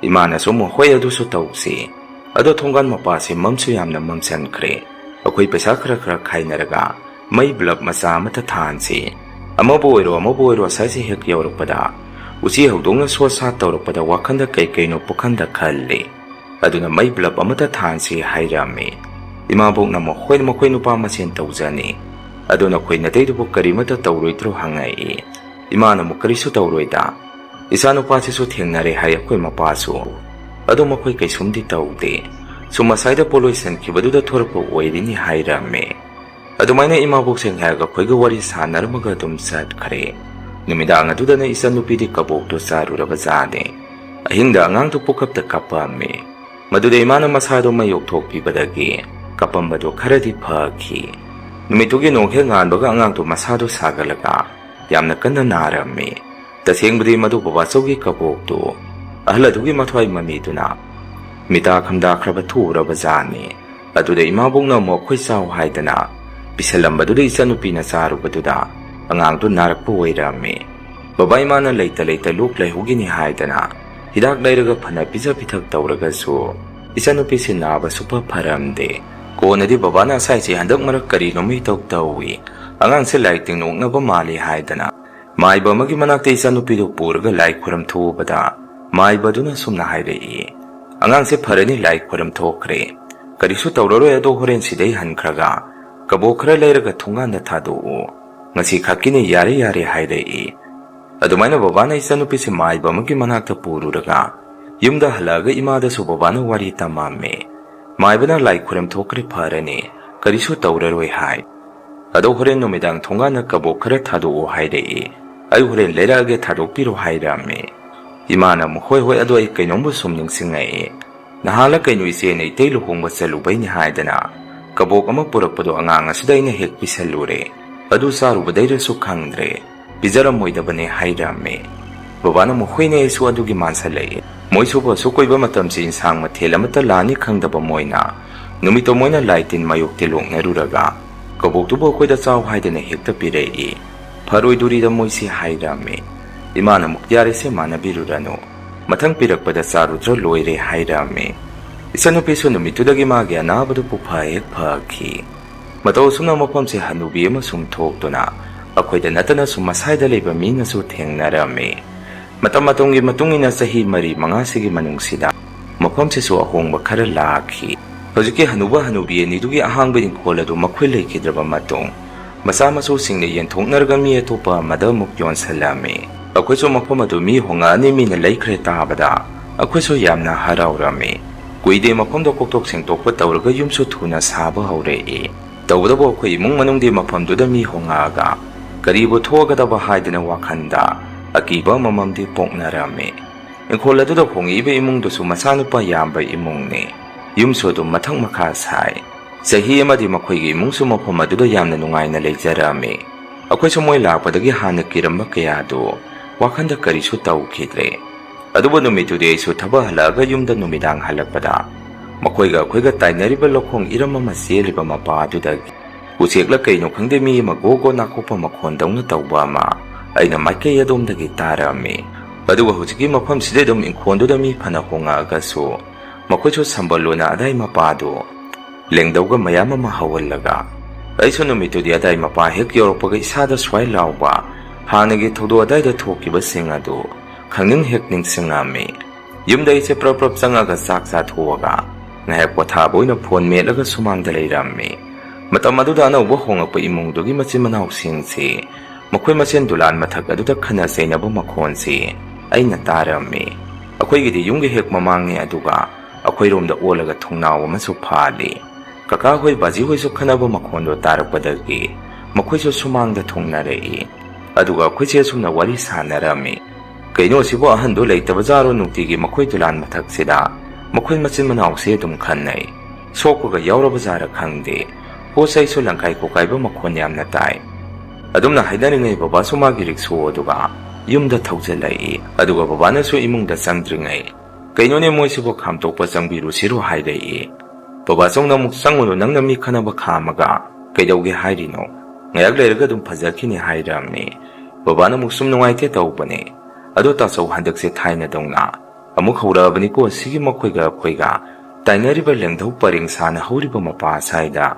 ꯏꯃꯥꯅꯁꯨ ꯑꯃꯨꯛ ꯍꯣꯏ ꯑꯗꯨꯁꯨ ꯇꯧꯁꯤ꯫ ꯑꯗꯣ ꯊꯣꯡꯒꯥꯟ ꯃꯄꯥꯁꯦ ꯃꯝꯁꯨ ꯌꯥꯝꯅ ꯃꯝꯁꯟꯈ꯭ꯔꯦ꯫ ꯑꯩꯈꯣꯏ ꯄꯩꯁꯥ ꯈꯔ ꯈꯔ ꯈꯥꯏꯅꯔꯒ ꯃꯩ ꯕ꯭ꯂꯕ ꯃꯆꯥ ꯑꯃꯠꯇ ꯊꯥꯟꯁꯤ꯫ ꯑꯃꯕꯨ ꯑꯣꯏꯔꯣ ꯑꯃꯕꯨ ꯑꯣꯏꯔꯣ ꯑꯁꯥꯏꯁꯦ ꯍꯦꯛ ꯌꯧꯔꯛꯄꯗ ꯎꯆꯤ ꯍꯧꯗꯣꯡꯅ ꯁꯣꯠ ꯁꯥꯠ ꯇꯧꯔꯛꯄꯗ ꯋꯥꯈꯟꯗ ꯀꯩ ꯀꯩꯅꯣ ꯄꯨꯈꯟꯗ ꯈꯜꯂꯤ꯫ ꯑꯗꯨꯅ ꯃꯩ ꯕ꯭ꯂꯕ ꯑꯃꯠꯇ ꯊꯥꯟꯁꯤ ꯍꯥꯏꯔꯝꯃꯤ꯫ ꯏꯃꯥꯕꯣꯛꯅ ꯃꯈꯣꯏ ꯃꯈꯣꯏ ꯅꯨꯄꯥ ꯃꯁꯦꯟ ꯇꯧꯖꯅꯤ꯫ ꯑꯗꯨ ꯅꯈꯣꯏ ꯅꯇꯩꯗꯨꯕꯨ ꯀꯔꯤꯃꯠꯇ ꯇꯧꯔꯣꯏꯗ꯭ꯔꯣ ꯍꯪꯉꯛꯏ꯫ ꯏꯃꯥꯅ ꯑꯃꯨꯛ ꯀꯔꯤꯁꯨ ꯇꯧꯔꯣꯏꯗ꯫ ꯏꯆꯥꯅꯨꯄꯥꯁꯤꯁꯨ ꯊꯦꯡꯅꯔꯦ ꯍꯥꯏ ꯑꯩꯈꯣꯏ ꯃꯄꯥꯁꯨ꯫ ꯑꯗꯣ ꯃꯈꯣꯏ ꯀꯩꯁꯨꯝꯗꯤ ꯇꯧꯗꯦ꯫ ꯁꯨꯝ ꯉꯁꯥꯏꯗ ꯄꯣꯠꯂꯣꯏ ꯁꯟꯈꯤꯕꯗꯨꯗ ꯊꯣꯔꯛꯄ ꯑꯣꯏꯔꯤꯅꯤ ꯍꯥꯏꯔꯝꯃꯦ꯫ ꯑꯗꯨꯃꯥꯏꯅ ꯏꯃꯥꯕꯣꯛꯁꯦ ꯉꯥꯏꯍꯥꯛ ꯑꯩꯈꯣꯏꯒ ꯋꯥꯔꯤ ꯁꯥꯟꯅꯔꯝꯃꯒ ꯑꯗꯨꯝ ꯆꯠꯈ꯭ꯔꯦ꯫ ꯅꯨꯃꯤꯗꯥꯡ ꯑꯗꯨꯗꯅ ꯏꯆꯟꯅꯨꯄꯤꯗꯤ ꯀꯕꯣꯛꯇꯨ ꯆꯥꯔꯨꯔꯕ ꯖꯥꯠꯅꯦ꯫ ꯑꯍꯤꯡꯗ ꯑꯉꯥꯡꯗꯨ ꯄꯨꯀꯞꯇ ꯀꯞꯄꯝꯃꯤ꯫ ꯃꯗꯨꯗ ꯏꯃꯥꯅ ꯃꯁꯥꯗꯨ ꯃꯩ ꯑꯣꯛꯊꯣꯛꯄꯤꯕꯗꯒꯤ ꯀꯞꯄꯝꯕꯗꯨ ꯈꯔꯗꯤ ꯐꯈꯤ꯫ ꯅꯨꯃꯤꯠꯇꯨꯒꯤ ꯅꯣꯡ ꯍꯦꯛ ꯉꯥꯟꯕꯒ ꯑꯉꯥꯡꯗꯨ ꯃꯁꯥꯗꯨ ꯁꯥꯒꯠꯂꯒ ꯌꯥꯝꯅ ꯀꯟꯅ ꯅꯥꯔꯝꯃꯤ꯫ ꯇꯁꯦꯡꯕꯗꯤ ꯃꯗꯨ ꯕꯕꯥꯆꯧꯒꯤ ꯀꯕꯣꯛꯇꯨ ꯑꯍꯜ ꯑꯗꯨꯒꯤ ꯃꯊ꯭ꯋꯥꯏ ꯃꯃꯤꯗꯨꯅ ꯃꯤꯇꯥ ꯈꯝꯗꯥꯈ꯭ꯔꯕ ꯊꯣꯛꯎꯔꯕ ꯖꯥꯠꯅꯤ꯫ ꯑꯗꯨꯗ ꯏꯃꯥꯕꯣꯛꯅ ꯑꯃꯨꯛ ꯑꯩꯈꯣꯏ ꯆꯥꯎ ꯍꯥꯏꯗꯅ ꯄꯤꯁꯜꯂꯝꯕꯗꯨꯗ ꯏꯆꯟꯅꯨꯄꯤꯅ ꯆꯥꯔꯨꯕꯗꯨꯗ ꯑꯉꯥꯡꯗꯨ ꯅꯥꯔꯛꯄ ꯑꯣꯏꯔꯝꯃꯤ꯫ ꯕꯕꯥ ꯏꯃꯥꯅ ꯂꯩꯇ ꯂꯩꯇ ꯂꯣꯛ ꯂꯩꯍꯧꯒꯤꯅꯤ ꯍꯥꯏꯗꯅ ꯍꯤꯗꯥꯛ ꯂꯩꯔꯒ ꯐꯅ ꯄꯤꯖ ꯄꯤꯊꯛ ꯇꯧꯔꯒꯁꯨ ꯏꯆꯟꯅꯨꯄꯤꯁꯤ ꯅꯥꯕ ꯁꯨꯐ ꯐꯔꯝꯗꯦ꯫ ꯀꯣꯟꯅꯗꯤ ꯕꯕꯥꯅ ꯑꯁꯥꯏꯁꯤ ꯍꯟꯗꯛ ꯃꯔꯛ ꯀꯔꯤꯅꯣꯃ ꯏꯇꯧ ꯇꯧꯏ, ꯑꯉꯥꯡꯁꯦ ꯂꯥꯏꯔꯤꯛ ꯇꯤꯡꯅꯣꯛꯅꯕ ꯃꯥꯜꯂꯤ ꯍꯥꯏꯗꯅ ꯃꯥꯏꯕ ꯑꯃꯒꯤ ꯃꯅꯥꯛꯇ ꯏꯆꯟꯅꯨꯄꯤꯗꯨ ꯄꯨꯔꯒ ꯂꯥꯏ ꯈꯨꯔꯝ ꯊꯣꯛꯎꯕꯗ ꯃꯥꯏꯕꯗꯨꯅ ꯁꯨꯝꯅ ꯍꯥꯏꯔꯛꯏ, "ꯑꯉꯥꯡꯁꯦ ꯐꯔꯅꯤ, ꯂꯥꯏ ꯈꯨꯔꯝ ꯊꯣꯛꯈ꯭ꯔꯦ, ꯀꯔꯤꯁꯨ ꯇꯧꯔꯔꯣꯏ꯫ ꯑꯗꯣ ꯍꯣꯔꯦꯟ ꯁꯤꯗꯩ ꯍꯟꯈ꯭ꯔꯒ ꯀꯕꯣꯛ ꯈꯔ ꯂꯩꯔꯒ ꯊꯣꯡꯒꯥꯟꯗ ꯊꯥꯗꯣꯛꯎ, ꯉꯁꯤ ꯈꯛꯀꯤꯅꯤ, ꯌꯥꯔꯦ ꯌꯥꯔꯦ" ꯍꯥꯏꯔꯛꯏ꯫ ꯑꯗꯨꯃꯥꯏꯅ ꯕꯕꯥꯅ ꯏꯆꯟꯅꯨꯄꯤꯁꯦ ꯃꯥꯏꯕ ꯑꯃꯒꯤ ꯃꯅꯥꯛꯇ ꯄꯨꯔꯨꯔꯒ ꯌꯨꯝꯗ ꯍꯜꯂꯛꯑꯒ ꯏꯃꯥꯗꯁꯨ ꯕꯕꯥꯅ ꯋꯥꯔꯤ ꯇꯝꯃꯝꯃꯦ꯫ ꯃꯥꯏꯕꯅ ꯂꯥꯏ ꯈꯨꯔꯝ ꯊꯣꯛꯈ꯭ꯔꯦ, ꯐꯔꯅꯤ, ꯀꯔꯤꯁꯨ ꯇꯧꯔꯔꯣꯏ ꯍꯥꯏ꯫ ꯑꯗꯣ ꯍꯣꯔꯦꯟ ꯅꯨꯃꯤꯗꯥꯡ ꯊꯣꯡꯒꯥꯟꯗ ꯀꯕꯣꯛ ꯈꯔ ꯊꯥꯗꯣꯛꯑꯣ ꯍꯥꯏꯔꯛꯏ꯫ "ꯑꯩ ꯍꯣꯔꯦꯟ ꯂꯩꯔꯛꯑꯒꯦ, ꯊꯥꯗꯣꯛꯄꯤꯔꯣ" ꯍꯥꯏꯔꯝꯃꯦ꯫ ꯏꯃꯥꯅ ꯑꯃꯨꯛ, "ꯍꯣꯏ ꯍꯣꯏ, ꯑꯗꯣ ꯑꯩ ꯀꯩꯅꯣꯝꯕꯨ ꯁꯨꯝ ꯅꯤꯡꯁꯤꯡꯉꯛꯑꯦ꯫ ꯅꯍꯥꯟꯂ ꯀꯩꯅꯣ ꯏꯆꯦꯅ ꯏꯇꯩ ꯂꯨꯍꯣꯡꯕ ꯆꯠꯂꯨꯕꯩꯅꯤ ꯍꯥꯏꯗꯅ ꯀꯕꯣꯛ ꯑꯃ ꯄꯨꯔꯛꯄꯗꯣ ꯑꯉꯥꯡ ꯑꯁꯤꯗ ꯑꯩꯅ ꯍꯦꯛ ꯄꯤꯁꯜꯂꯨꯔꯦ꯫ ꯑꯗꯨ ꯆꯥꯔꯨꯕꯗꯩꯔꯁꯨ ꯈꯪꯗ꯭ꯔꯦ, ꯄꯤꯖꯔꯝꯃꯣꯏꯗꯕꯅꯦ" ꯍꯥꯏꯔꯝꯃꯦ꯫ ꯕꯕꯥꯅ ꯑꯃꯨꯛ, "ꯍꯣꯏꯅꯦ, ꯑꯩꯁꯨ ꯑꯗꯨꯒꯤ ꯃꯥꯟꯁꯜꯂꯛꯑꯦ꯫ ꯃꯣꯏꯁꯨꯕꯨ ꯑꯁꯨꯛ ꯀꯨꯏꯕ ꯃꯇꯝꯁꯤ ꯏꯟꯁꯥꯡ ꯃꯊꯦꯜ ꯑꯃꯠꯇ ꯂꯥꯅꯤ ꯈꯪꯗꯕ ꯃꯣꯏꯅ ꯅꯨꯃꯤꯠꯇꯣ ꯃꯣꯏꯅ ꯂꯥꯏ ꯇꯤꯟ ꯃꯌꯣꯛ ꯇꯤꯂꯣꯛꯅꯔꯨꯔꯒ ꯀꯕꯣꯛꯇꯨꯕꯨ ꯑꯩꯈꯣꯏꯗ ꯆꯥꯎ ꯍꯥꯏꯗꯅ ꯍꯦꯛꯇ ꯄꯤꯔꯛꯏ꯫ ꯐꯔꯣꯏꯗꯣꯔꯤꯗ ꯃꯣꯏꯁꯤ" ꯍꯥꯏꯔꯝꯃꯦ꯫ ꯏꯃꯥꯅ ꯑꯃꯨꯛ, "ꯌꯥꯔꯦꯁꯦ, ꯃꯥꯟꯅꯕꯤꯔꯨꯔꯅꯨ, ꯃꯊꯪ ꯄꯤꯔꯛꯄꯗ ꯆꯥꯔꯨꯗ꯭ꯔ ꯂꯣꯏꯔꯦ" ꯍꯥꯏꯔꯝꯃꯦ꯫ ꯏꯆꯟꯅꯨꯄꯤꯁꯨ ꯅꯨꯃꯤꯠꯇꯨꯗꯒꯤ ꯃꯥꯒꯤ ꯑꯅꯥꯕꯗꯨ ꯄꯨꯐ ꯍꯦꯛ ꯐꯈꯤ꯫ ꯃꯇꯧ ꯑꯁꯨꯝꯅ ꯃꯐꯝꯁꯦ ꯍꯅꯨꯕꯤ ꯑꯃ ꯁꯨꯝ ꯊꯣꯛꯇꯨꯅ ꯑꯩꯈꯣꯏꯗ ꯅꯠꯇꯅꯁꯨ ꯃꯁꯥꯏꯗ ꯂꯩꯕ ꯃꯤꯅꯁꯨ ꯊꯦꯡꯅꯔꯝꯃꯤ꯫ ꯃꯇꯝ ꯃꯇꯝꯒꯤ ꯃꯇꯨꯡ ꯏꯟꯅ ꯆꯍꯤ ꯃꯔꯤ ꯃꯉꯥꯁꯤꯒꯤ ꯃꯅꯨꯡꯁꯤꯗ ꯃꯐꯝꯁꯤꯁꯨ ꯑꯍꯣꯡꯕ ꯈꯔ ꯂꯥꯛꯈꯤ꯫ ꯍꯧꯖꯤꯛꯀꯤ ꯍꯅꯨꯕ ꯍꯅꯨꯕꯤ ꯑꯅꯤꯗꯨꯒꯤ ꯑꯍꯥꯡꯕ ꯏꯪꯈꯣꯜ ꯑꯗꯨ ꯃꯈꯣꯏ ꯂꯩꯈꯤꯗ꯭ꯔꯕ ꯃꯇꯨꯡ, ꯃꯆꯥ ꯃꯁꯨꯁꯤꯡꯅ ꯌꯦꯟꯊꯣꯛꯅꯔꯒ ꯃꯤ ꯑꯇꯣꯞꯄ ꯑꯃꯗ ꯑꯃꯨꯛ ꯌꯣꯟꯁꯤꯜꯂꯝꯃꯤ꯫ ꯑꯩꯈꯣꯏꯁꯨ ꯃꯐꯝ ꯑꯗꯨ ꯃꯤ ꯍꯣꯡꯉꯛꯑꯅꯤ, ꯃꯤꯅ ꯂꯩꯈ꯭ꯔꯦ ꯇꯥꯕꯗ ꯑꯩꯈꯣꯏꯁꯨ ꯌꯥꯝꯅ ꯍꯔꯥꯎꯔꯝꯃꯤ꯫ ꯀꯨꯏꯗꯦ ꯃꯐꯝꯗꯣ ꯀꯣꯛꯊꯣꯛ ꯁꯦꯡꯗꯣꯛꯄ ꯇꯧꯔꯒ ꯌꯨꯝꯁꯨ ꯊꯨꯅ ꯁꯥꯕ ꯍꯧꯔꯛꯏ꯫ ꯇꯧꯕꯇꯕꯨ ꯑꯩꯈꯣꯏ ꯏꯃꯨꯡ ꯃꯅꯨꯡꯗꯤ ꯃꯐꯝꯗꯨꯗ ꯃꯤ ꯍꯣꯡꯉꯛꯑꯒ ꯀꯔꯤꯕꯨ ꯊꯣꯛꯑꯒꯗꯕ ꯍꯥꯏꯗꯅ ꯋꯥꯈꯜꯗ ꯑꯀꯤꯕ ꯑꯃꯃꯝꯗꯤ ꯄꯣꯛꯅꯔꯝꯃꯤ꯫ ꯏꯪꯈꯣꯜ ꯑꯗꯨꯗ ꯍꯣꯡꯉꯛꯏꯕ ꯏꯃꯨꯡꯗꯨꯁꯨ ꯃꯆꯥꯅꯨꯄꯥ ꯌꯥꯝꯕ ꯏꯃꯨꯡꯅꯤ꯫ ꯌꯨꯝꯁꯨ ꯑꯗꯨꯝ ꯃꯊꯛ ꯃꯈꯥ ꯁꯥꯏ꯫ ꯆꯍꯤ ꯑꯃꯗꯤ ꯃꯈꯣꯏꯒꯤ ꯏꯃꯨꯡꯁꯨ ꯃꯐꯝ ꯑꯗꯨꯗ ꯌꯥꯝꯅ ꯅꯨꯡꯉꯥꯏꯅ ꯂꯩꯖꯔꯝꯃꯤ꯫ ꯑꯩꯈꯣꯏꯁꯨ ꯃꯣꯏ ꯂꯥꯛꯄꯗꯒꯤ ꯍꯥꯟꯅ ꯀꯤꯔꯝꯕ ꯀꯌꯥꯗꯨ ꯋꯥꯈꯜꯗ ꯀꯔꯤꯁꯨ ꯇꯧꯈꯤꯗ꯭ꯔꯦ꯫ ꯑꯗꯨꯕꯨ ꯅꯨꯃꯤꯠꯇꯨꯗꯤ ꯑꯩꯁꯨ ꯊꯕꯛ ꯍꯜꯂꯛꯑꯒ ꯌꯨꯝꯗ ꯅꯨꯃꯤꯗꯥꯡ ꯍꯜꯂꯛꯄꯗ ꯃꯈꯣꯏꯒ ꯑꯩꯈꯣꯏꯒ ꯇꯥꯏꯅꯔꯤꯕ ꯂꯧꯈꯣꯡ ꯏꯔꯝ ꯑꯃ ꯆꯦꯜꯂꯤꯕ ꯃꯄꯥ ꯑꯗꯨꯗꯒꯤ ꯎꯆꯦꯛꯂ ꯀꯩꯅꯣ ꯈꯪꯗꯦ, ꯃꯤ ꯑꯃ ꯒꯣ ꯒꯣ ꯅꯥꯀꯣꯛꯄ ꯃꯈꯣꯟꯗꯧꯅ ꯇꯧꯕ ꯑꯃ ꯑꯩꯅ ꯃꯥꯏꯀꯩ ꯑꯗꯣꯝꯗꯒꯤ ꯇꯥꯔꯛꯑꯝꯃꯤ꯫ ꯑꯗꯨꯒ ꯍꯧꯖꯤꯛꯀꯤ ꯃꯐꯝꯁꯤꯗ ꯑꯗꯨꯝ ꯏꯪꯈꯣꯜꯗꯨꯗ ꯃꯤ ꯐꯅ ꯍꯣꯡꯉꯛꯑꯒꯁꯨ ꯃꯈꯣꯏꯁꯨ ꯁꯝꯕꯜ ꯑꯣꯏꯅ ꯑꯗꯥꯏ ꯃꯄꯥꯗꯨ ꯂꯦꯡꯗꯧꯒ ꯃꯌꯥꯝ ꯑꯃ ꯍꯧꯍꯜꯂꯒ, ꯑꯩꯁꯨ ꯅꯨꯃꯤꯠꯇꯨꯗꯤ ꯑꯗꯥꯏ ꯃꯄꯥ ꯍꯦꯛ ꯌꯧꯔꯛꯄꯒ ꯏꯁꯥꯗ ꯁ꯭ꯋꯥꯏ ꯂꯥꯎꯕ ꯍꯥꯟꯅꯒꯤ ꯊꯧꯗꯣꯛ ꯑꯗꯥꯏꯗ ꯊꯣꯛꯈꯤꯕꯁꯤꯡ ꯑꯗꯨ ꯈꯪꯅꯤꯡ ꯍꯦꯛ ꯅꯤꯡꯁꯤꯡꯉꯝꯃꯤ꯫ ꯌꯨꯝꯗ ꯑꯩꯁꯦ ꯄ꯭ꯔꯞ ꯄ꯭ꯔꯞ ꯆꯪꯉꯒ ꯆꯥꯛ ꯆꯥꯊꯣꯛꯑꯒ ꯉꯥꯏꯍꯥꯛ ꯄꯣꯊꯥꯕ ꯑꯣꯏꯅ ꯐꯣꯟ ꯃꯦꯠꯂꯒ ꯁꯨꯃꯥꯡꯗ ꯂꯩꯔꯝꯃꯤ꯫ ꯃꯇꯝ ꯑꯗꯨꯗ ꯑꯅꯧꯕ ꯍꯣꯡꯂꯛꯄ ꯏꯃꯨꯡꯗꯨꯒꯤ ꯃꯆꯤꯟ ꯃꯅꯥꯎꯁꯤꯡꯁꯤ ꯃꯈꯣꯏ ꯃꯁꯦꯟ ꯗꯨꯂꯥꯟ ꯃꯊꯛ ꯑꯗꯨꯗ ꯈꯠꯅ ꯆꯩꯅꯕ ꯃꯈꯣꯟꯁꯤ ꯑꯩꯅ ꯇꯥꯔꯝꯃꯤ꯫ ꯑꯩꯈꯣꯏꯒꯤꯗꯤ ꯌꯨꯝꯒꯤ ꯍꯦꯛ ꯃꯃꯥꯡꯅꯤ, ꯑꯗꯨꯒ ꯑꯩꯈꯣꯏꯔꯣꯝꯗ ꯑꯣꯜꯂꯒ ꯊꯣꯡꯅꯥꯎ ꯑꯃꯁꯨ ꯐꯥꯜꯂꯤ꯫ ꯀꯀꯥ ꯍꯣꯏ, ꯕꯥꯖꯤ ꯍꯣꯏꯁꯨ ꯈꯠꯅꯕ ꯃꯈꯣꯟꯗꯣ ꯇꯥꯔꯛꯄꯗꯒꯤ ꯃꯈꯣꯏꯁꯨ ꯁꯨꯃꯥꯡꯗ ꯊꯨꯡꯅꯔꯛꯏ꯫ ꯑꯗꯨꯒ ꯑꯩꯈꯣꯏꯁꯦ ꯑꯁꯨꯝꯅ ꯋꯥꯔꯤ ꯁꯥꯟꯅꯔꯝꯃꯤ꯫ "ꯀꯩꯅꯣ, ꯁꯤꯕꯨ ꯑꯍꯟꯗꯣ ꯂꯩꯇꯕꯖꯥꯔꯣ? ꯅꯨꯡꯇꯤꯒꯤ ꯃꯈꯣꯏ ꯗꯨꯂꯥꯟ ꯃꯊꯛꯁꯤꯗ ꯃꯈꯣꯏ ꯃꯆꯤꯟ ꯃꯅꯥꯎꯁꯦ ꯑꯗꯨꯝ ꯈꯟꯅꯩ꯫ ꯁꯣꯛꯄꯒ ꯌꯥꯎꯔꯕꯖꯥꯔ ꯈꯪꯗꯦ꯫ ꯄꯣꯠ ꯆꯩꯁꯨ ꯂꯪꯈꯥꯏ ꯈꯣꯀꯥꯏꯕ ꯃꯈꯣꯟ ꯌꯥꯝꯅ ꯇꯥꯏ"꯫ ꯑꯗꯨꯝꯅ ꯍꯥꯏꯅꯔꯤꯉꯩ ꯕꯕꯥꯁꯨ ꯃꯥꯒꯤ ꯔꯤꯛꯁꯣ ꯑꯗꯨꯒ ꯌꯨꯝꯗ ꯊꯧꯖꯤꯜꯂꯛꯏ꯫ ꯑꯗꯨꯒ ꯕꯕꯥꯅꯁꯨ ꯏꯃꯨꯡꯗ ꯆꯪꯗ꯭ꯔꯤꯉꯩ, "ꯀꯩꯅꯣꯅꯦ, ꯃꯣꯏꯁꯤꯕꯨ ꯈꯥꯝꯇꯣꯛꯄ ꯆꯪꯕꯤꯔꯨꯁꯤꯔꯣ?" ꯍꯥꯏꯔꯛꯏ꯫ "ꯕꯕꯥꯆꯧ, ꯅꯪ ꯑꯃꯨꯛ ꯆꯪꯉꯨꯅꯨ, ꯅꯪꯅ ꯃꯤ ꯈꯠꯅꯕ ꯈꯥꯝꯃꯒ ꯀꯩꯗꯧꯒꯦ ꯍꯥꯏꯔꯤꯅꯣ? ꯉꯥꯏꯍꯥꯛ ꯂꯩꯔꯒ ꯑꯗꯨꯝ ꯐꯖꯈꯤꯅꯤ" ꯍꯥꯏꯔꯝꯃꯤ꯫ ꯕꯕꯥꯅ ꯑꯃꯨꯛ ꯁꯨꯝ ꯅꯨꯡꯉꯥꯏꯇꯦ ꯇꯧꯕꯅꯦ꯫ "ꯑꯗꯣ ꯇꯥꯆꯧ, ꯍꯟꯗꯛꯁꯦ ꯊꯥꯏꯅꯗꯧꯅ ꯑꯃꯨꯛ ꯍꯧꯔꯛꯑꯕꯅꯤꯀꯣ, ꯁꯤꯒꯤ ꯃꯈꯣꯏꯒ ꯑꯩꯈꯣꯏꯒ ꯇꯥꯏꯅꯔꯤꯕ ꯂꯦꯡꯙꯧ ꯄꯔꯦꯡ ꯁꯥꯅ ꯍꯧꯔꯤꯕ ꯃꯄꯥ ꯑꯁꯥꯏꯗ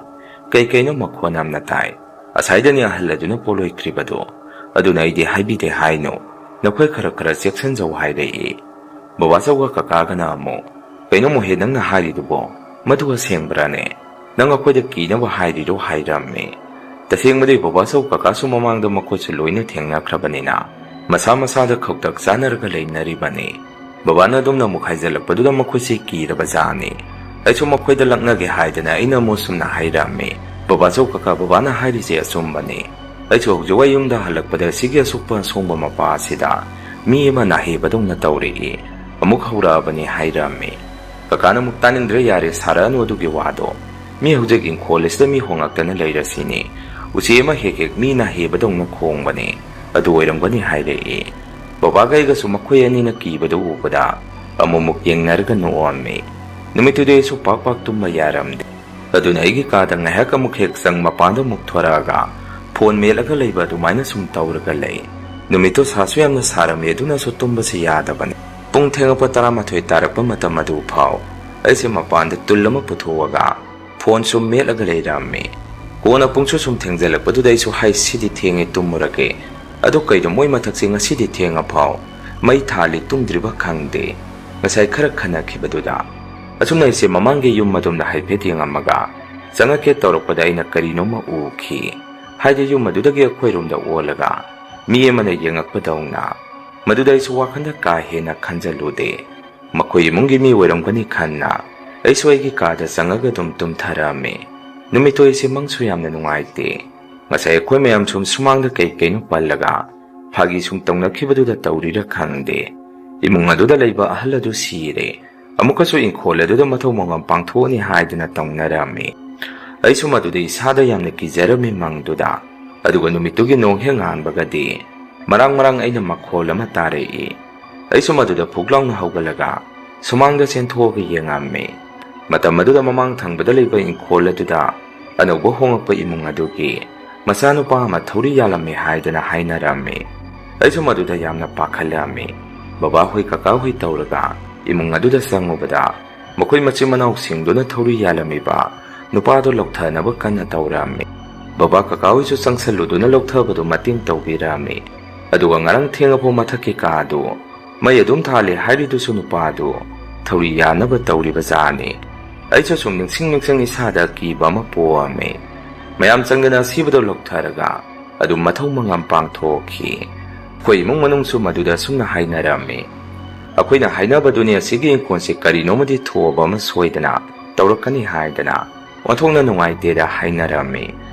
ꯀꯩ ꯀꯩꯅꯣ ꯃꯈꯣꯟ ꯌꯥꯝꯅ ꯇꯥꯏ꯫ ꯑꯁꯥꯏꯗꯅꯤ ꯑꯍꯜ ꯑꯗꯨꯅ ꯄꯣꯠꯂꯣꯏꯈ꯭ꯔꯤꯕꯗꯣ꯫ ꯑꯗꯨꯅ ꯑꯩꯗꯤ ꯍꯥꯏꯕꯤꯗꯦ ꯍꯥꯏꯅꯣ, ꯅꯈꯣꯏ ꯈꯔ ꯈꯔ ꯆꯦꯛꯁꯤꯟꯖꯧ" ꯍꯥꯏꯔꯛꯏ꯫ ꯕꯕꯥꯆꯧꯒ ꯀꯀꯥꯒꯅ ꯑꯃꯨꯛ, "ꯀꯩꯅꯣ ꯃꯣꯍꯦ, ꯅꯪꯅ ꯍꯥꯏꯔꯤꯗꯨꯕꯣ? ꯃꯗꯨ ꯑꯁꯦꯡꯕ꯭ꯔꯥꯅꯦ? ꯅꯪ ꯑꯩꯈꯣꯏꯗ ꯀꯤꯅꯕ ꯍꯥꯏꯔꯤꯔꯣ?" ꯍꯥꯏꯔꯝꯃꯤ꯫ ꯇꯁꯦꯡꯕꯗꯤ ꯕꯕꯥꯆꯧ ꯀꯀꯥꯁꯨ ꯃꯃꯥꯡꯗ ꯃꯈꯣꯏꯁꯨ ꯂꯣꯏꯅ ꯊꯦꯡꯅꯈ꯭ꯔꯕꯅꯤꯅ ꯃꯁꯥ ꯃꯁꯥꯗ ꯈꯧꯇꯛ ꯆꯥꯅꯔꯒ ꯂꯩꯅꯔꯤꯕꯅꯤ꯫ ꯕꯕꯥꯅ ꯑꯗꯨꯝꯅ ꯑꯃꯨꯛ ꯍꯥꯏꯖꯤꯜꯂꯛꯄꯗꯨꯗ ꯃꯈꯣꯏꯁꯤ ꯀꯤꯔꯕ ꯖꯥꯠꯅꯤ꯫ ꯑꯩꯁꯨ ꯃꯈꯣꯏꯗ ꯂꯛꯅꯒꯦ ꯍꯥꯏꯗꯅ ꯑꯩꯅ ꯑꯃꯨꯛ ꯁꯨꯝꯅ ꯍꯥꯏꯔꯝꯃꯤ, "ꯕꯕꯥꯆꯧ ꯀꯀꯥ, ꯕꯕꯥꯅ ꯍꯥꯏꯔꯤꯁꯦ ꯑꯆꯨꯝꯕꯅꯤ꯫ ꯑꯩꯁꯨ ꯍꯧꯖꯤꯛ ꯋꯥꯏ ꯌꯨꯝꯗ ꯍꯜꯂꯛꯄꯗ ꯁꯤꯒꯤ ꯑꯁꯨꯛꯄ ꯑꯁꯣꯡꯕ ꯃꯄꯥ ꯑꯁꯤꯗ ꯃꯤ ꯑꯃ ꯅꯥꯍꯦꯕꯗꯧꯅ ꯇꯧꯔꯛꯏ, ꯑꯃꯨꯛ ꯍꯧꯔꯛꯑꯕꯅꯤ ꯍꯥꯏꯔꯝꯃꯤ꯫ ꯀꯀꯥꯅ ꯑꯃꯨꯛ ꯇꯥꯅꯤꯡꯗ꯭ꯔꯦ, ꯌꯥꯔꯦ, ꯁꯥꯔꯛꯑꯅꯨ ꯑꯗꯨꯒꯤ ꯋꯥꯗꯣ꯫ ꯃꯤ ꯍꯧꯖꯤꯛ ꯏꯪꯈꯣꯜ ꯑꯁꯤꯗ ꯃꯤ ꯍꯣꯡꯉꯛꯇꯅ ꯂꯩꯔꯁꯤꯅꯤ꯫ ꯎꯆꯦꯛ ꯑꯃ ꯍꯦꯛ ꯍꯦꯛ ꯃꯤ ꯅꯥꯍꯦꯕꯗꯧꯅ ꯈꯣꯡꯕꯅꯤ, ꯑꯗꯨ ꯑꯣꯏꯔꯝꯒꯅꯤ ꯍꯥꯏꯔꯛꯏ꯫ ꯕꯕꯥꯒ ꯑꯩꯒꯁꯨ ꯃꯈꯣꯏ ꯑꯅꯤꯅ ꯀꯤꯕꯗꯨ ꯎꯕꯗ ꯑꯃꯨꯛꯃꯨꯛ ꯌꯦꯡꯅꯔꯒ ꯅꯣꯛꯑꯝꯃꯤ꯫ ꯅꯨꯃꯤꯠꯇꯨꯗꯤ ꯑꯩꯁꯨ ꯄꯥꯛ ꯄꯥꯛ ꯇꯨꯝꯕ ꯌꯥꯔꯝꯗꯦ꯫ ꯑꯗꯨꯅ ꯑꯩꯒꯤ ꯀꯥꯗ ꯉꯥꯏꯍꯥꯛ ꯑꯃꯨꯛ ꯍꯦꯛ ꯆꯪ, ꯃꯄꯥꯟꯗ ꯑꯃꯨꯛ ꯊꯣꯔꯛꯑꯒ ꯐꯣꯟ ꯃꯦꯠꯂꯒ ꯂꯩꯕ, ꯑꯗꯨꯃꯥꯏꯅ ꯁꯨꯝ ꯇꯧꯔꯒ ꯂꯩ꯫ ꯅꯨꯃꯤꯠꯇꯣ ꯁꯥꯁꯨ ꯌꯥꯝꯅ ꯁꯥꯔꯝꯃꯤ, ꯑꯗꯨꯅꯁꯨ ꯇꯨꯝꯕꯁꯤ ꯌꯥꯗꯕꯅꯤ꯫ ꯄꯨꯡ ꯊꯦꯡꯉꯛꯄ ꯇꯔꯥꯃꯥꯊꯣꯏ ꯇꯥꯔꯛꯄ ꯃꯇꯝ ꯑꯗꯨ ꯐꯥꯎ ꯑꯩꯁꯦ ꯃꯄꯥꯟꯗ ꯇꯨꯜ ꯑꯃ ꯄꯨꯊꯣꯛꯑꯒ ꯐꯣꯟ ꯁꯨꯝ ꯃꯦꯠꯂꯒ ꯂꯩꯔꯝꯃꯤ꯫ ꯀꯣꯟꯅ ꯄꯨꯡꯁꯨ ꯁꯨꯝ ꯊꯦꯡꯖꯜꯂꯛꯄꯗꯨꯗ ꯑꯩꯁꯨ, "ꯍꯥꯏ, ꯁꯤꯗꯤ ꯊꯦꯡꯉꯦ, ꯇꯨꯝꯃꯨꯔꯒꯦ꯫ ꯑꯗꯨ ꯀꯩꯅꯣ, ꯃꯣꯏ ꯃꯊꯛꯁꯦ ꯉꯁꯤꯗꯤ ꯊꯦꯡꯉꯐꯥꯎ ꯃꯩ ꯊꯥꯜꯂꯤ, ꯇꯨꯝꯗ꯭ꯔꯤꯕ ꯈꯪꯗꯦ, ꯉꯁꯥꯏ ꯈꯔ ꯈꯟꯅꯈꯤꯕꯗꯨꯗ?" ꯑꯁꯨꯝꯅ ꯑꯩꯁꯦ ꯃꯃꯥꯡꯒꯤ ꯌꯨꯝ ꯑꯗꯣꯝꯗ ꯍꯥꯏꯐꯦꯠ ꯌꯦꯡꯉꯝꯃꯒ ꯆꯪꯉꯛꯀꯦ ꯇꯧꯔꯛꯄꯗ ꯑꯩꯅ ꯀꯔꯤꯅꯣꯝꯃ ꯎꯈꯤ꯫ ꯍꯥꯏꯗꯤ, ꯌꯨꯝ ꯑꯗꯨꯗꯒꯤ ꯑꯩꯈꯣꯏꯔꯣꯝꯗ ꯑꯣꯜꯂꯒ ꯃꯤ ꯑꯃꯅ ꯌꯦꯡꯉꯛꯄꯗꯧꯅ꯫ ꯃꯗꯨꯗ ꯑꯩꯁꯨ ꯋꯥꯈꯜꯗ ꯀꯥ ꯍꯦꯟꯅ ꯈꯟꯖꯜꯂꯨꯗꯦ꯫ ꯃꯈꯣꯏ ꯏꯃꯨꯡꯒꯤ ꯃꯤ ꯑꯣꯏꯔꯝꯒꯅꯤ ꯈꯟꯅ ꯑꯩꯁꯨ ꯑꯩꯒꯤ ꯀꯥꯗ ꯆꯪꯉꯒ ꯑꯗꯨꯝ ꯇꯨꯝꯊꯔꯛꯑꯝꯃꯤ꯫ ꯅꯨꯃꯤꯠꯇꯣ ꯑꯩꯁꯦ ꯃꯪꯁꯨ ꯌꯥꯝꯅ ꯅꯨꯡꯉꯥꯏꯇꯦ꯫ ꯉꯁꯥꯏ ꯑꯩꯈꯣꯏ ꯃꯌꯥꯝ ꯁꯨꯝ ꯁꯨꯃꯥꯡꯗ ꯀꯩ ꯀꯩꯅꯣ ꯄꯜꯂꯒ ꯐꯥꯒꯤ ꯁꯨꯝ ꯇꯧꯅꯈꯤꯕꯗꯨꯗ ꯇꯧꯔꯤꯔꯥ ꯈꯪꯗꯦ, ꯏꯃꯨꯡ ꯑꯗꯨꯗ ꯂꯩꯕ ꯑꯍꯜ ꯑꯗꯨ ꯁꯤꯔꯦ꯫ ꯑꯃꯨꯛꯀꯁꯨ ꯏꯪꯈꯣꯜ ꯑꯗꯨꯗ ꯃꯊꯧ ꯃꯉꯝ ꯄꯥꯡꯊꯣꯛꯑꯅꯤ ꯍꯥꯏꯗꯅ ꯇꯧꯅꯔꯝꯃꯤ꯫ ꯑꯩꯁꯨ ꯃꯗꯨꯗ ꯏꯁꯥꯗ ꯌꯥꯝꯅ ꯀꯤꯖꯔꯝꯃꯤ ꯃꯪꯗꯨꯗ꯫ ꯑꯗꯨꯒ ꯅꯨꯃꯤꯠꯇꯨꯒꯤ ꯅꯣꯡ ꯍꯦꯛ ꯉꯥꯟꯕꯒꯗꯤ ꯃꯔꯥꯡ ꯃꯔꯥꯡ ꯑꯩꯅ ꯃꯈꯣꯜ ꯑꯃ ꯇꯥꯔꯛꯏ꯫ ꯑꯩꯁꯨ ꯃꯗꯨꯗ ꯐꯨꯛ ꯂꯥꯎꯅ ꯍꯧꯒꯠꯂꯒ ꯁꯨꯃꯥꯡꯗ ꯆꯦꯟꯊꯣꯛꯑꯒ ꯌꯦꯡꯉꯝꯃꯤ꯫ ꯃꯇꯝ ꯑꯗꯨꯗ ꯃꯃꯥꯡ ꯊꯪꯕꯗ ꯂꯩꯕ ꯏꯪꯈꯣꯜ ꯑꯗꯨꯗ ꯑꯅꯧꯕ ꯍꯣꯡꯉꯛꯄ ꯏꯃꯨꯡ ꯑꯗꯨꯒꯤ ꯃꯆꯥꯅꯨꯄꯥ ꯑꯃ ꯊꯧꯔꯤ ꯌꯥꯜꯂꯝꯃꯤ ꯍꯥꯏꯗꯅ ꯍꯥꯏꯅꯔꯝꯃꯤ꯫ ꯑꯩꯁꯨ ꯃꯗꯨꯗ ꯌꯥꯝꯅ ꯄꯥꯈꯠꯂꯝꯃꯤ꯫ ꯕꯕꯥꯍꯣꯏ ꯀꯀꯥꯍꯣꯏ ꯇꯧꯔꯒ ꯏꯃꯨꯡ ꯑꯗꯨꯗ ꯆꯪꯉꯨꯕꯗ ꯃꯈꯣꯏ ꯃꯆꯤꯟ ꯃꯅꯥꯎꯁꯤꯡꯗꯨꯅ ꯊꯧꯔꯤ ꯌꯥꯜꯂꯝꯃꯤꯕ ꯅꯨꯄꯥꯗꯨ ꯂꯧꯊꯅꯕ ꯀꯟꯅ ꯇꯧꯔꯝꯃꯤ꯫ ꯕꯕꯥ ꯀꯀꯥꯍꯣꯏꯁꯨ ꯆꯪꯁꯜꯂꯨꯗꯨꯅ ꯂꯧꯊꯕꯗꯨ ꯃꯇꯦꯡ ꯇꯧꯕꯤꯔꯝꯃꯤ꯫ ꯑꯗꯨꯒ ꯉꯔꯥꯡ ꯊꯦꯡꯉꯐꯥꯎ ꯃꯊꯛꯀꯤ ꯀꯥꯗꯨ ꯃꯩ ꯑꯗꯨꯝ ꯊꯥꯜꯂꯤ ꯍꯥꯏꯔꯤꯗꯨꯁꯨ ꯅꯨꯄꯥꯗꯨ ꯊꯧꯔꯤ ꯌꯥꯟꯅꯕ ꯇꯧꯔꯤꯕ ꯖꯥꯠꯅꯤ꯫ ꯑꯩꯁꯨ ꯁꯨꯝ ꯅꯤꯡꯁꯤꯡ ꯅꯤꯡꯁꯤꯡ ꯏꯁꯥꯗ ꯑꯀꯤꯕ ꯑꯃ ꯄꯣꯛꯑꯝꯃꯤ꯫ ꯃꯌꯥꯝ ꯆꯪꯗꯅ ꯑꯁꯤꯕꯗꯨ ꯂꯧꯊꯔꯒ ꯑꯗꯨꯝ ꯃꯊꯧ ꯃꯉꯝ ꯄꯥꯡꯊꯣꯛꯈꯤ꯫ ꯑꯩꯈꯣꯏ ꯏꯃꯨꯡ ꯃꯅꯨꯡꯁꯨ ꯃꯗꯨꯗ ꯑꯁꯨꯝꯅ ꯍꯥꯏꯅꯔꯝꯃꯤ꯫ ꯑꯩꯈꯣꯏꯅ ꯍꯥꯏꯅꯕꯗꯨꯅꯤ, ꯑꯁꯤꯒꯤ ꯏꯪꯈꯣꯜꯁꯤ ꯀꯔꯤꯅꯣꯃꯗꯤ ꯊꯣꯛꯑꯕ ꯑꯃ ꯁꯣꯏꯗꯅ ꯇꯧꯔꯛꯀꯅꯤ ꯍꯥꯏꯗꯅ꯫ ꯑꯣꯟꯊꯣꯛꯅ ꯅꯨꯡꯉꯥꯏꯇꯦꯗ ꯍꯥꯏꯅꯔꯝꯃꯤ꯫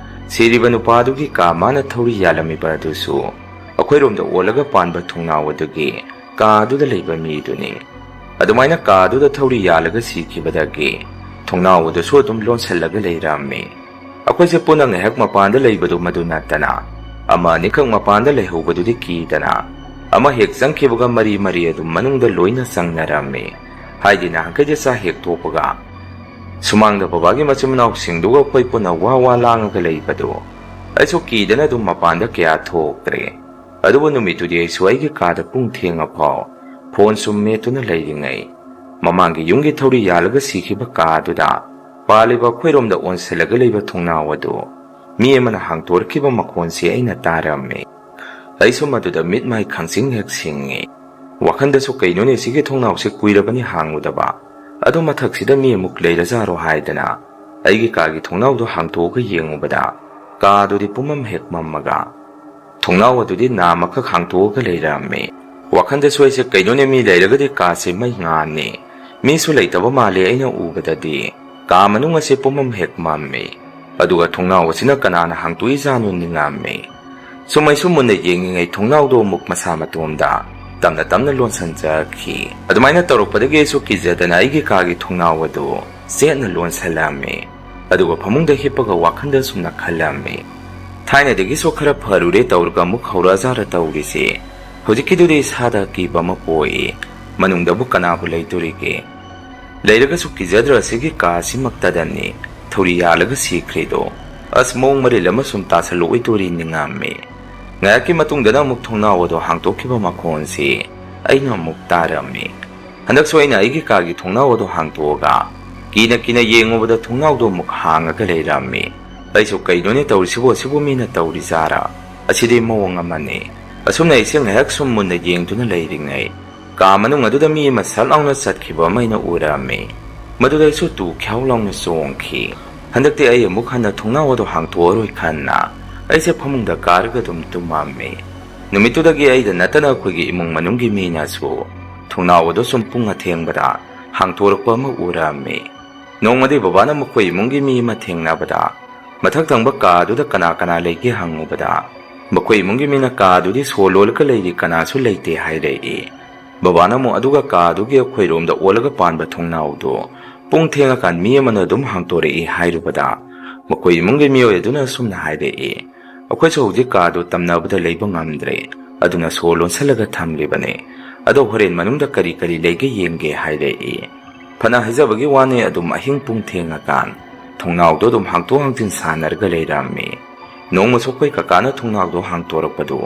ꯁꯤꯔꯤꯕ ꯅꯨꯄꯥꯗꯨꯒꯤ ꯀꯥ ꯃꯥꯅ ꯊꯧꯔꯤ ꯌꯥꯜꯂꯝꯃꯤꯕ ꯑꯗꯨꯁꯨ ꯑꯩꯈꯣꯏꯔꯣꯝꯗ ꯑꯣꯜꯂꯒ ꯄꯥꯟꯕ ꯊꯣꯡꯅꯥꯎ ꯑꯗꯨꯒꯤ ꯀꯥꯗꯨꯗ ꯂꯩꯕ ꯃꯤꯗꯨꯅꯤ꯫ ꯑꯗꯨꯃꯥꯏꯅ ꯀꯥꯗꯨꯗ ꯊꯧꯔꯤ ꯌꯥꯜꯂꯒ ꯁꯤꯈꯤꯕꯗꯒꯤ ꯊꯣꯡꯅꯥꯎ ꯑꯗꯨꯁꯨ ꯑꯗꯨꯝ ꯂꯣꯟꯁꯤꯜꯂꯒ ꯂꯩꯔꯝꯃꯤ꯫ ꯑꯩꯈꯣꯏꯁꯦ ꯄꯨꯟꯅ ꯉꯥꯏꯍꯥꯛ ꯃꯄꯥꯟꯗ ꯂꯩꯕꯗꯨ ꯃꯗꯨ ꯅꯠꯇꯅ, ꯑꯃ ꯑꯅꯤꯈꯛ ꯃꯄꯥꯟꯗ ꯂꯩꯍꯧꯕꯗꯨꯗꯤ ꯀꯤꯗꯅ, ꯑꯃ ꯍꯦꯛ ꯆꯪꯈꯤꯕꯒ ꯃꯔꯤ ꯃꯔꯤ ꯑꯗꯨꯝ ꯃꯅꯨꯡꯗ ꯂꯣꯏꯅ ꯆꯪꯅꯔꯝꯃꯤ꯫ ꯍꯥꯏꯗꯤ ꯅꯍꯥꯟꯈꯩꯗꯤ ꯆꯥꯛ ꯍꯦꯛ ꯇꯣꯛꯄꯒ ꯁꯨꯃꯥꯡꯗ ꯕꯕꯥꯒꯤ ꯃꯆꯤꯟ ꯃꯅꯥꯎꯁꯤꯡꯗꯨꯒ ꯑꯩꯈꯣꯏ ꯄꯨꯟꯅ ꯋꯥ ꯋꯥ ꯂꯥꯡꯉꯒ ꯂꯩꯕꯗꯨ ꯑꯩꯁꯨ ꯀꯤꯗꯅ ꯑꯗꯨꯝ ꯃꯄꯥꯟꯗ ꯀꯌꯥ ꯊꯣꯛꯇ꯭ꯔꯦ꯫ ꯑꯗꯨꯕꯨ ꯅꯨꯃꯤꯠꯇꯨꯗꯤ ꯑꯩꯁꯨ ꯑꯩꯒꯤ ꯀꯥꯗ ꯄꯨꯡ ꯊꯦꯡꯉꯐꯥꯎ ꯐꯣꯟ ꯁꯨꯝ ꯃꯦꯠꯇꯨꯅ ꯂꯩꯔꯤꯉꯩ, ꯃꯃꯥꯡꯒꯤ ꯌꯨꯝꯒꯤ ꯊꯧꯔꯤ ꯌꯥꯜꯂꯒ ꯁꯤꯈꯤꯕ ꯀꯥꯗꯨꯗ ꯄꯥꯜꯂꯤꯕ ꯑꯩꯈꯣꯏꯔꯣꯝꯗ ꯑꯣꯟꯁꯤꯜꯂꯒ ꯂꯩꯕ ꯊꯣꯡꯅꯥꯎ ꯑꯗꯨ ꯃꯤ ꯑꯃꯅ ꯍꯥꯡꯇꯣꯔꯛꯈꯤꯕ ꯃꯈꯣꯟꯁꯤ ꯑꯩꯅ ꯇꯥꯔꯝꯃꯤ꯫ ꯑꯩꯁꯨ ꯃꯗꯨꯗ ꯃꯤꯠ ꯃꯥꯏ ꯈꯪꯁꯤꯡ ꯍꯦꯛ ꯁꯤꯡꯉꯤ꯫ ꯋꯥꯈꯜꯗꯁꯨ ꯀꯩꯅꯣꯅꯦ, ꯁꯤꯒꯤ ꯊꯣꯡꯅꯥꯎꯁꯦ ꯀꯨꯏꯔꯕꯅꯤ ꯍꯥꯡꯉꯨꯗꯕ, ꯑꯗꯣ ꯃꯊꯛꯁꯤꯗ ꯃꯤ ꯑꯃꯨꯛ ꯂꯩꯔꯖꯥꯔꯣ ꯍꯥꯏꯗꯅ ꯑꯩꯒꯤ ꯀꯥꯒꯤ ꯊꯣꯡꯅꯥꯎꯗꯣ ꯍꯥꯡꯇꯣꯛꯑꯒ ꯌꯦꯡꯉꯨꯕꯗ ꯀꯥꯗꯨꯗꯤ ꯄꯨꯝꯃꯝ ꯍꯦꯛ ꯃꯝꯃꯒ ꯊꯣꯡꯅꯥꯎ ꯑꯗꯨꯗꯤ ꯅꯥꯝꯃꯈꯛ ꯍꯥꯡꯇꯣꯛꯑꯒ ꯂꯩꯔꯝꯃꯤ꯫ ꯋꯥꯈꯜꯗꯁꯨ ꯑꯩꯁꯦ ꯀꯩꯅꯣꯅꯦ, ꯃꯤ ꯂꯩꯔꯒꯗꯤ ꯀꯥꯁꯦ ꯃꯩ ꯉꯥꯟꯅꯤ, ꯃꯤꯁꯨ ꯂꯩꯇꯕ ꯃꯥꯜꯂꯦ ꯑꯩꯅ ꯎꯕꯗꯗꯤ꯫ ꯀꯥ ꯃꯅꯨꯡ ꯑꯁꯦ ꯄꯨꯝꯃꯝ ꯍꯦꯛ ꯃꯝꯃꯤ꯫ ꯑꯗꯨꯒ ꯊꯣꯡꯅꯥꯎ ꯑꯁꯤꯅ ꯀꯅꯥꯅ ꯍꯥꯡꯇꯣꯛꯏꯖꯥꯠꯅꯣ ꯅꯤꯡꯉꯝꯃꯤ꯫ ꯁꯨꯝ ꯑꯩꯁꯨ ꯃꯨꯟꯅ ꯌꯦꯡꯉꯤꯉꯩ ꯊꯣꯡꯅꯥꯎꯗꯣ ꯑꯃꯨꯛ ꯃꯁꯥ ꯃꯇꯣꯝꯗ ꯇꯞꯅ ꯇꯞꯅ ꯂꯣꯟꯁꯤꯟꯖꯈꯤ꯫ ꯑꯗꯨꯃꯥꯏꯅ ꯇꯧꯔꯛꯄꯗꯒꯤ ꯑꯩꯁꯨ ꯀꯤꯖꯗꯅ ꯑꯩꯒꯤ ꯀꯥꯒꯤ ꯊꯣꯡꯅꯥꯎ ꯑꯗꯨ ꯆꯦꯠꯅ ꯂꯣꯟꯁꯤꯜꯂꯝꯃꯤ꯫ ꯑꯗꯨꯒ ꯐꯃꯨꯡꯗ ꯍꯤꯞꯄꯒ ꯋꯥꯈꯜꯗ ꯁꯨꯝꯅ ꯈꯜꯂꯝꯃꯤ, ꯊꯥꯏꯅꯗꯒꯤꯁꯨ ꯈꯔ ꯐꯔꯨꯔꯦ ꯇꯧꯔꯒ ꯑꯃꯨꯛ ꯍꯧꯔꯛꯑꯖꯥꯔ ꯇꯧꯔꯤꯁꯦ꯫ ꯍꯧꯖꯤꯛꯀꯤꯗꯨꯗꯤ ꯏꯁꯥꯗ ꯑꯀꯤꯕ ꯑꯃ ꯄꯣꯛꯏ꯫ ꯃꯅꯨꯡꯗꯕꯨ ꯀꯅꯥꯕꯨ ꯂꯩꯗꯣꯔꯤꯒꯦ? ꯂꯩꯔꯒꯁꯨ ꯀꯤꯖꯗ꯭ꯔ ꯑꯁꯤꯒꯤ ꯀꯥ ꯑꯁꯤꯃꯛꯇꯗꯅꯤ ꯊꯧꯔꯤ ꯌꯥꯜꯂꯒ ꯁꯤꯈ꯭ꯔꯤꯗꯣ꯫ ꯑꯁ, ꯃꯑꯣꯡ ꯃꯔꯤꯜ ꯑꯃ ꯁꯨꯝ ꯇꯥꯁꯜꯂꯛꯑꯣꯏꯗꯣꯔꯤ ꯅꯤꯡꯉꯝꯃꯤ꯫ ꯉꯥꯏꯍꯥꯛꯀꯤ ꯃꯇꯨꯡꯗꯅ ꯑꯃꯨꯛ ꯊꯣꯡꯅꯥꯎ ꯑꯗꯣ ꯍꯥꯡꯇꯣꯛꯈꯤꯕ ꯃꯈꯣꯟꯁꯤ ꯑꯩꯅ ꯑꯃꯨꯛ ꯇꯥꯔꯝꯃꯤ꯫ ꯍꯟꯗꯛꯁꯨ ꯑꯩꯅ ꯑꯩꯒꯤ ꯀꯥꯒꯤ ꯊꯣꯡꯅꯥꯎ ꯑꯗꯣ ꯍꯥꯡꯇꯣꯛꯑꯒ ꯀꯤꯅ ꯀꯤꯅ ꯌꯦꯡꯉꯨꯕꯗ ꯊꯣꯡꯅꯥꯎꯗꯣ ꯑꯃꯨꯛ ꯍꯥꯡꯉꯒ ꯂꯩꯔꯝꯃꯤ꯫ ꯑꯩꯁꯨ ꯀꯩꯅꯣꯅꯦ ꯇꯧꯔꯤꯁꯤꯕꯣ, ꯑꯁꯤꯕꯨ ꯃꯤꯅ ꯇꯧꯔꯤꯖꯥꯔꯥ? ꯑꯁꯤꯗꯤ ꯃꯑꯣꯡ ꯑꯃꯅꯤ꯫ ꯑꯁꯨꯝꯅ ꯑꯩꯁꯦ ꯉꯥꯏꯍꯥꯛ ꯁꯨꯝ ꯃꯨꯟꯅ ꯌꯦꯡꯗꯨꯅ ꯂꯩꯔꯤꯉꯩ ꯀꯥ ꯃꯅꯨꯡ ꯑꯗꯨꯗ ꯃꯤ ꯑꯃ ꯁꯠ ꯂꯥꯎꯅ ꯆꯠꯈꯤꯕ ꯑꯃ ꯑꯩꯅ ꯎꯔꯝꯃꯤ꯫ ꯃꯗꯨꯗ ꯑꯩꯁꯨ ꯇꯨ ꯈ꯭ꯌꯥꯎ ꯂꯥꯎꯅ ꯆꯣꯡꯈꯤ꯫ ꯍꯟꯗꯛꯇꯤ ꯑꯩ ꯑꯃꯨꯛ ꯍꯟꯅ ꯊꯣꯡꯅꯥꯎ ꯑꯗꯨ ꯍꯥꯡꯇꯣꯛꯑꯔꯣꯏ ꯈꯟꯅ ꯑꯩꯁꯦ ꯐꯃꯨꯡꯗ ꯀꯥꯔꯒ ꯑꯗꯨꯝ ꯇꯨꯝꯃꯝꯃꯤ꯫ ꯅꯨꯃꯤꯠꯇꯨꯗꯒꯤ ꯑꯩꯗ ꯅꯠꯇꯅ ꯑꯩꯈꯣꯏꯒꯤ ꯏꯃꯨꯡ ꯃꯅꯨꯡꯒꯤ ꯃꯤꯅꯁꯨ ꯊꯣꯡꯅꯥꯎ ꯑꯗꯨ ꯁꯨꯝ ꯄꯨꯡ ꯑꯊꯦꯡꯕꯗ ꯍꯥꯡꯇꯣꯔꯛꯄ ꯑꯃ ꯎꯔꯝꯃꯤ꯫ ꯅꯣꯡꯃꯗꯤ ꯕꯕꯥꯅ ꯃꯈꯣꯏ ꯏꯃꯨꯡꯒꯤ ꯃꯤ ꯑꯃ ꯊꯦꯡꯅꯕꯗ ꯃꯊꯛ ꯊꯪꯕ ꯀꯥ ꯑꯗꯨꯗ ꯀꯅꯥ ꯀꯅꯥ ꯂꯩꯒꯦ ꯍꯪꯉꯨꯕꯗ ꯃꯈꯣꯏ ꯏꯃꯨꯡꯒꯤ ꯃꯤꯅ ꯀꯥꯗꯨꯗꯤ ꯁꯣ ꯂꯣꯜꯂꯒ ꯂꯩꯔꯤ, ꯀꯅꯥꯁꯨ ꯂꯩꯇꯦ ꯍꯥꯏꯔꯛꯏ꯫ ꯕꯕꯥꯅ ꯑꯃꯨꯛ ꯑꯗꯨꯒ ꯀꯥꯗꯨꯒꯤ ꯑꯩꯈꯣꯏꯔꯣꯝꯗ ꯑꯣꯜꯂꯒ ꯄꯥꯟꯕ ꯊꯣꯡꯅꯥꯎꯗꯣ ꯄꯨꯡ ꯊꯦꯡꯉꯀꯥꯟ ꯃꯤ ꯑꯃꯅ ꯑꯗꯨꯝ ꯍꯥꯡꯇꯣꯔꯛꯏ ꯍꯥꯏꯔꯨꯕꯗ, ꯃꯈꯣꯏ ꯏꯃꯨꯡꯒꯤ ꯃꯤꯑꯣꯏ ꯑꯗꯨꯅ ꯑꯁꯨꯝꯅ ꯍꯥꯏꯔꯛꯏ, "ꯑꯩꯈꯣꯏꯁꯨ ꯍꯧꯖꯤꯛ ꯀꯥꯗꯨ ꯇꯝꯅꯕꯗ ꯂꯩꯕ ꯉꯝꯗ꯭ꯔꯦ, ꯑꯗꯨꯅ ꯁꯣ ꯂꯣꯟꯁꯤꯜꯂꯒ ꯊꯝꯂꯤꯕꯅꯤ꯫ ꯑꯗꯣ ꯍꯣꯔꯦꯟ ꯃꯅꯨꯡꯗ ꯀꯔꯤ ꯀꯔꯤ ꯂꯩꯒꯦ ꯌꯦꯡꯒꯦ" ꯍꯥꯏꯔꯛꯏ꯫ ꯐꯅ ꯍꯥꯏꯖꯕꯒꯤ ꯋꯥꯅꯤ, ꯑꯗꯨꯝ ꯑꯍꯤꯡ ꯄꯨꯡ ꯊꯦꯡꯉꯀꯥꯟ ꯊꯣꯡꯅꯥꯎꯗꯣ ꯑꯗꯨꯝ ꯍꯥꯡꯇꯣꯛ ꯍꯥꯡꯖꯤꯟ ꯁꯥꯟꯅꯔꯒ ꯂꯩꯔꯝꯃꯤ꯫ ꯅꯣꯡꯃꯁꯨ ꯑꯩꯈꯣꯏ ꯀꯀꯥꯅ ꯊꯣꯡꯅꯥꯎꯗꯣ ꯍꯥꯡꯇꯣꯔꯛꯄꯗꯨ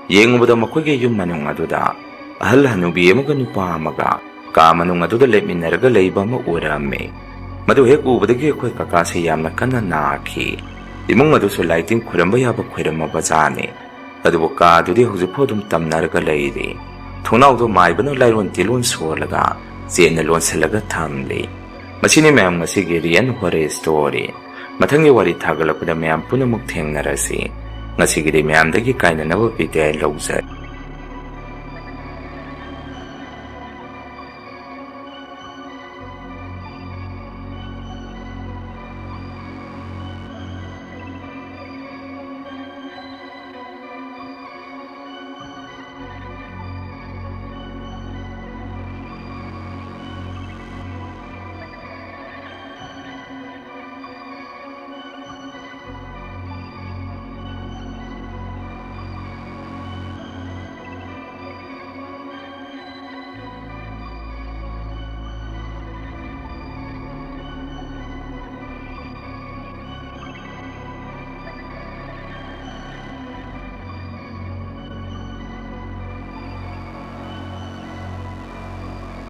ꯌꯦꯡꯉꯨꯕꯗ, ꯃꯈꯣꯏꯒꯤ ꯌꯨꯝ ꯃꯅꯨꯡ ꯑꯗꯨꯗ ꯑꯍꯜ ꯍꯅꯨꯕꯤ ꯑꯃꯒ ꯅꯨꯄꯥ ꯑꯃꯒ ꯀꯥ ꯃꯅꯨꯡ ꯑꯗꯨꯗ ꯂꯦꯞꯃꯤꯟꯅꯔꯒ ꯂꯩꯕ ꯑꯃ ꯎꯔꯝꯃꯤ꯫ ꯃꯗꯨ ꯍꯦꯛ ꯎꯕꯗꯒꯤ ꯑꯩꯈꯣꯏ ꯀꯀꯥꯁꯦ ꯌꯥꯝꯅ ꯀꯟꯅ ꯅꯥꯈꯤ꯫ ꯏꯃꯨꯡ ꯑꯗꯨꯁꯨ ꯂꯥꯏ ꯇꯤꯟ ꯈꯣꯏꯔꯝꯕ ꯌꯥꯕ ꯈꯣꯏꯔꯝꯃꯕ ꯖꯥꯠꯅꯤ꯫ ꯑꯗꯨꯕꯨ ꯀꯥꯗꯨꯗꯤ ꯍꯧꯖꯤꯛꯐꯥꯎ ꯑꯗꯨꯝ ꯇꯝꯅꯔꯒ ꯂꯩꯔꯤ꯫ ꯊꯣꯡꯅꯥꯎꯗꯣ ꯃꯥꯏꯕꯅ ꯂꯥꯏꯔꯣꯟ ꯇꯤꯂꯣꯟ ꯁꯣꯜꯂꯒ ꯆꯦꯠꯅ ꯂꯣꯟꯁꯤꯜꯂꯒ ꯊꯝꯂꯤ꯫ ꯃꯁꯤꯅꯤ ꯃꯌꯥꯝ ꯉꯁꯤꯒꯤ Real Horror Story꯫ ꯃꯊꯪꯒꯤ ꯋꯥꯔꯤ ꯊꯥꯒꯠꯂꯛꯄꯗ ꯃꯌꯥꯝ ꯄꯨꯝꯅꯃꯛ ꯊꯦꯡꯅꯔꯁꯤ꯫ ꯉꯁꯤꯒꯤꯗꯤ ꯃꯌꯥꯝꯗꯒꯤ ꯀꯥꯏꯅꯅꯕ ꯕꯤꯗꯥꯏ ꯂꯧꯖꯔꯦ꯫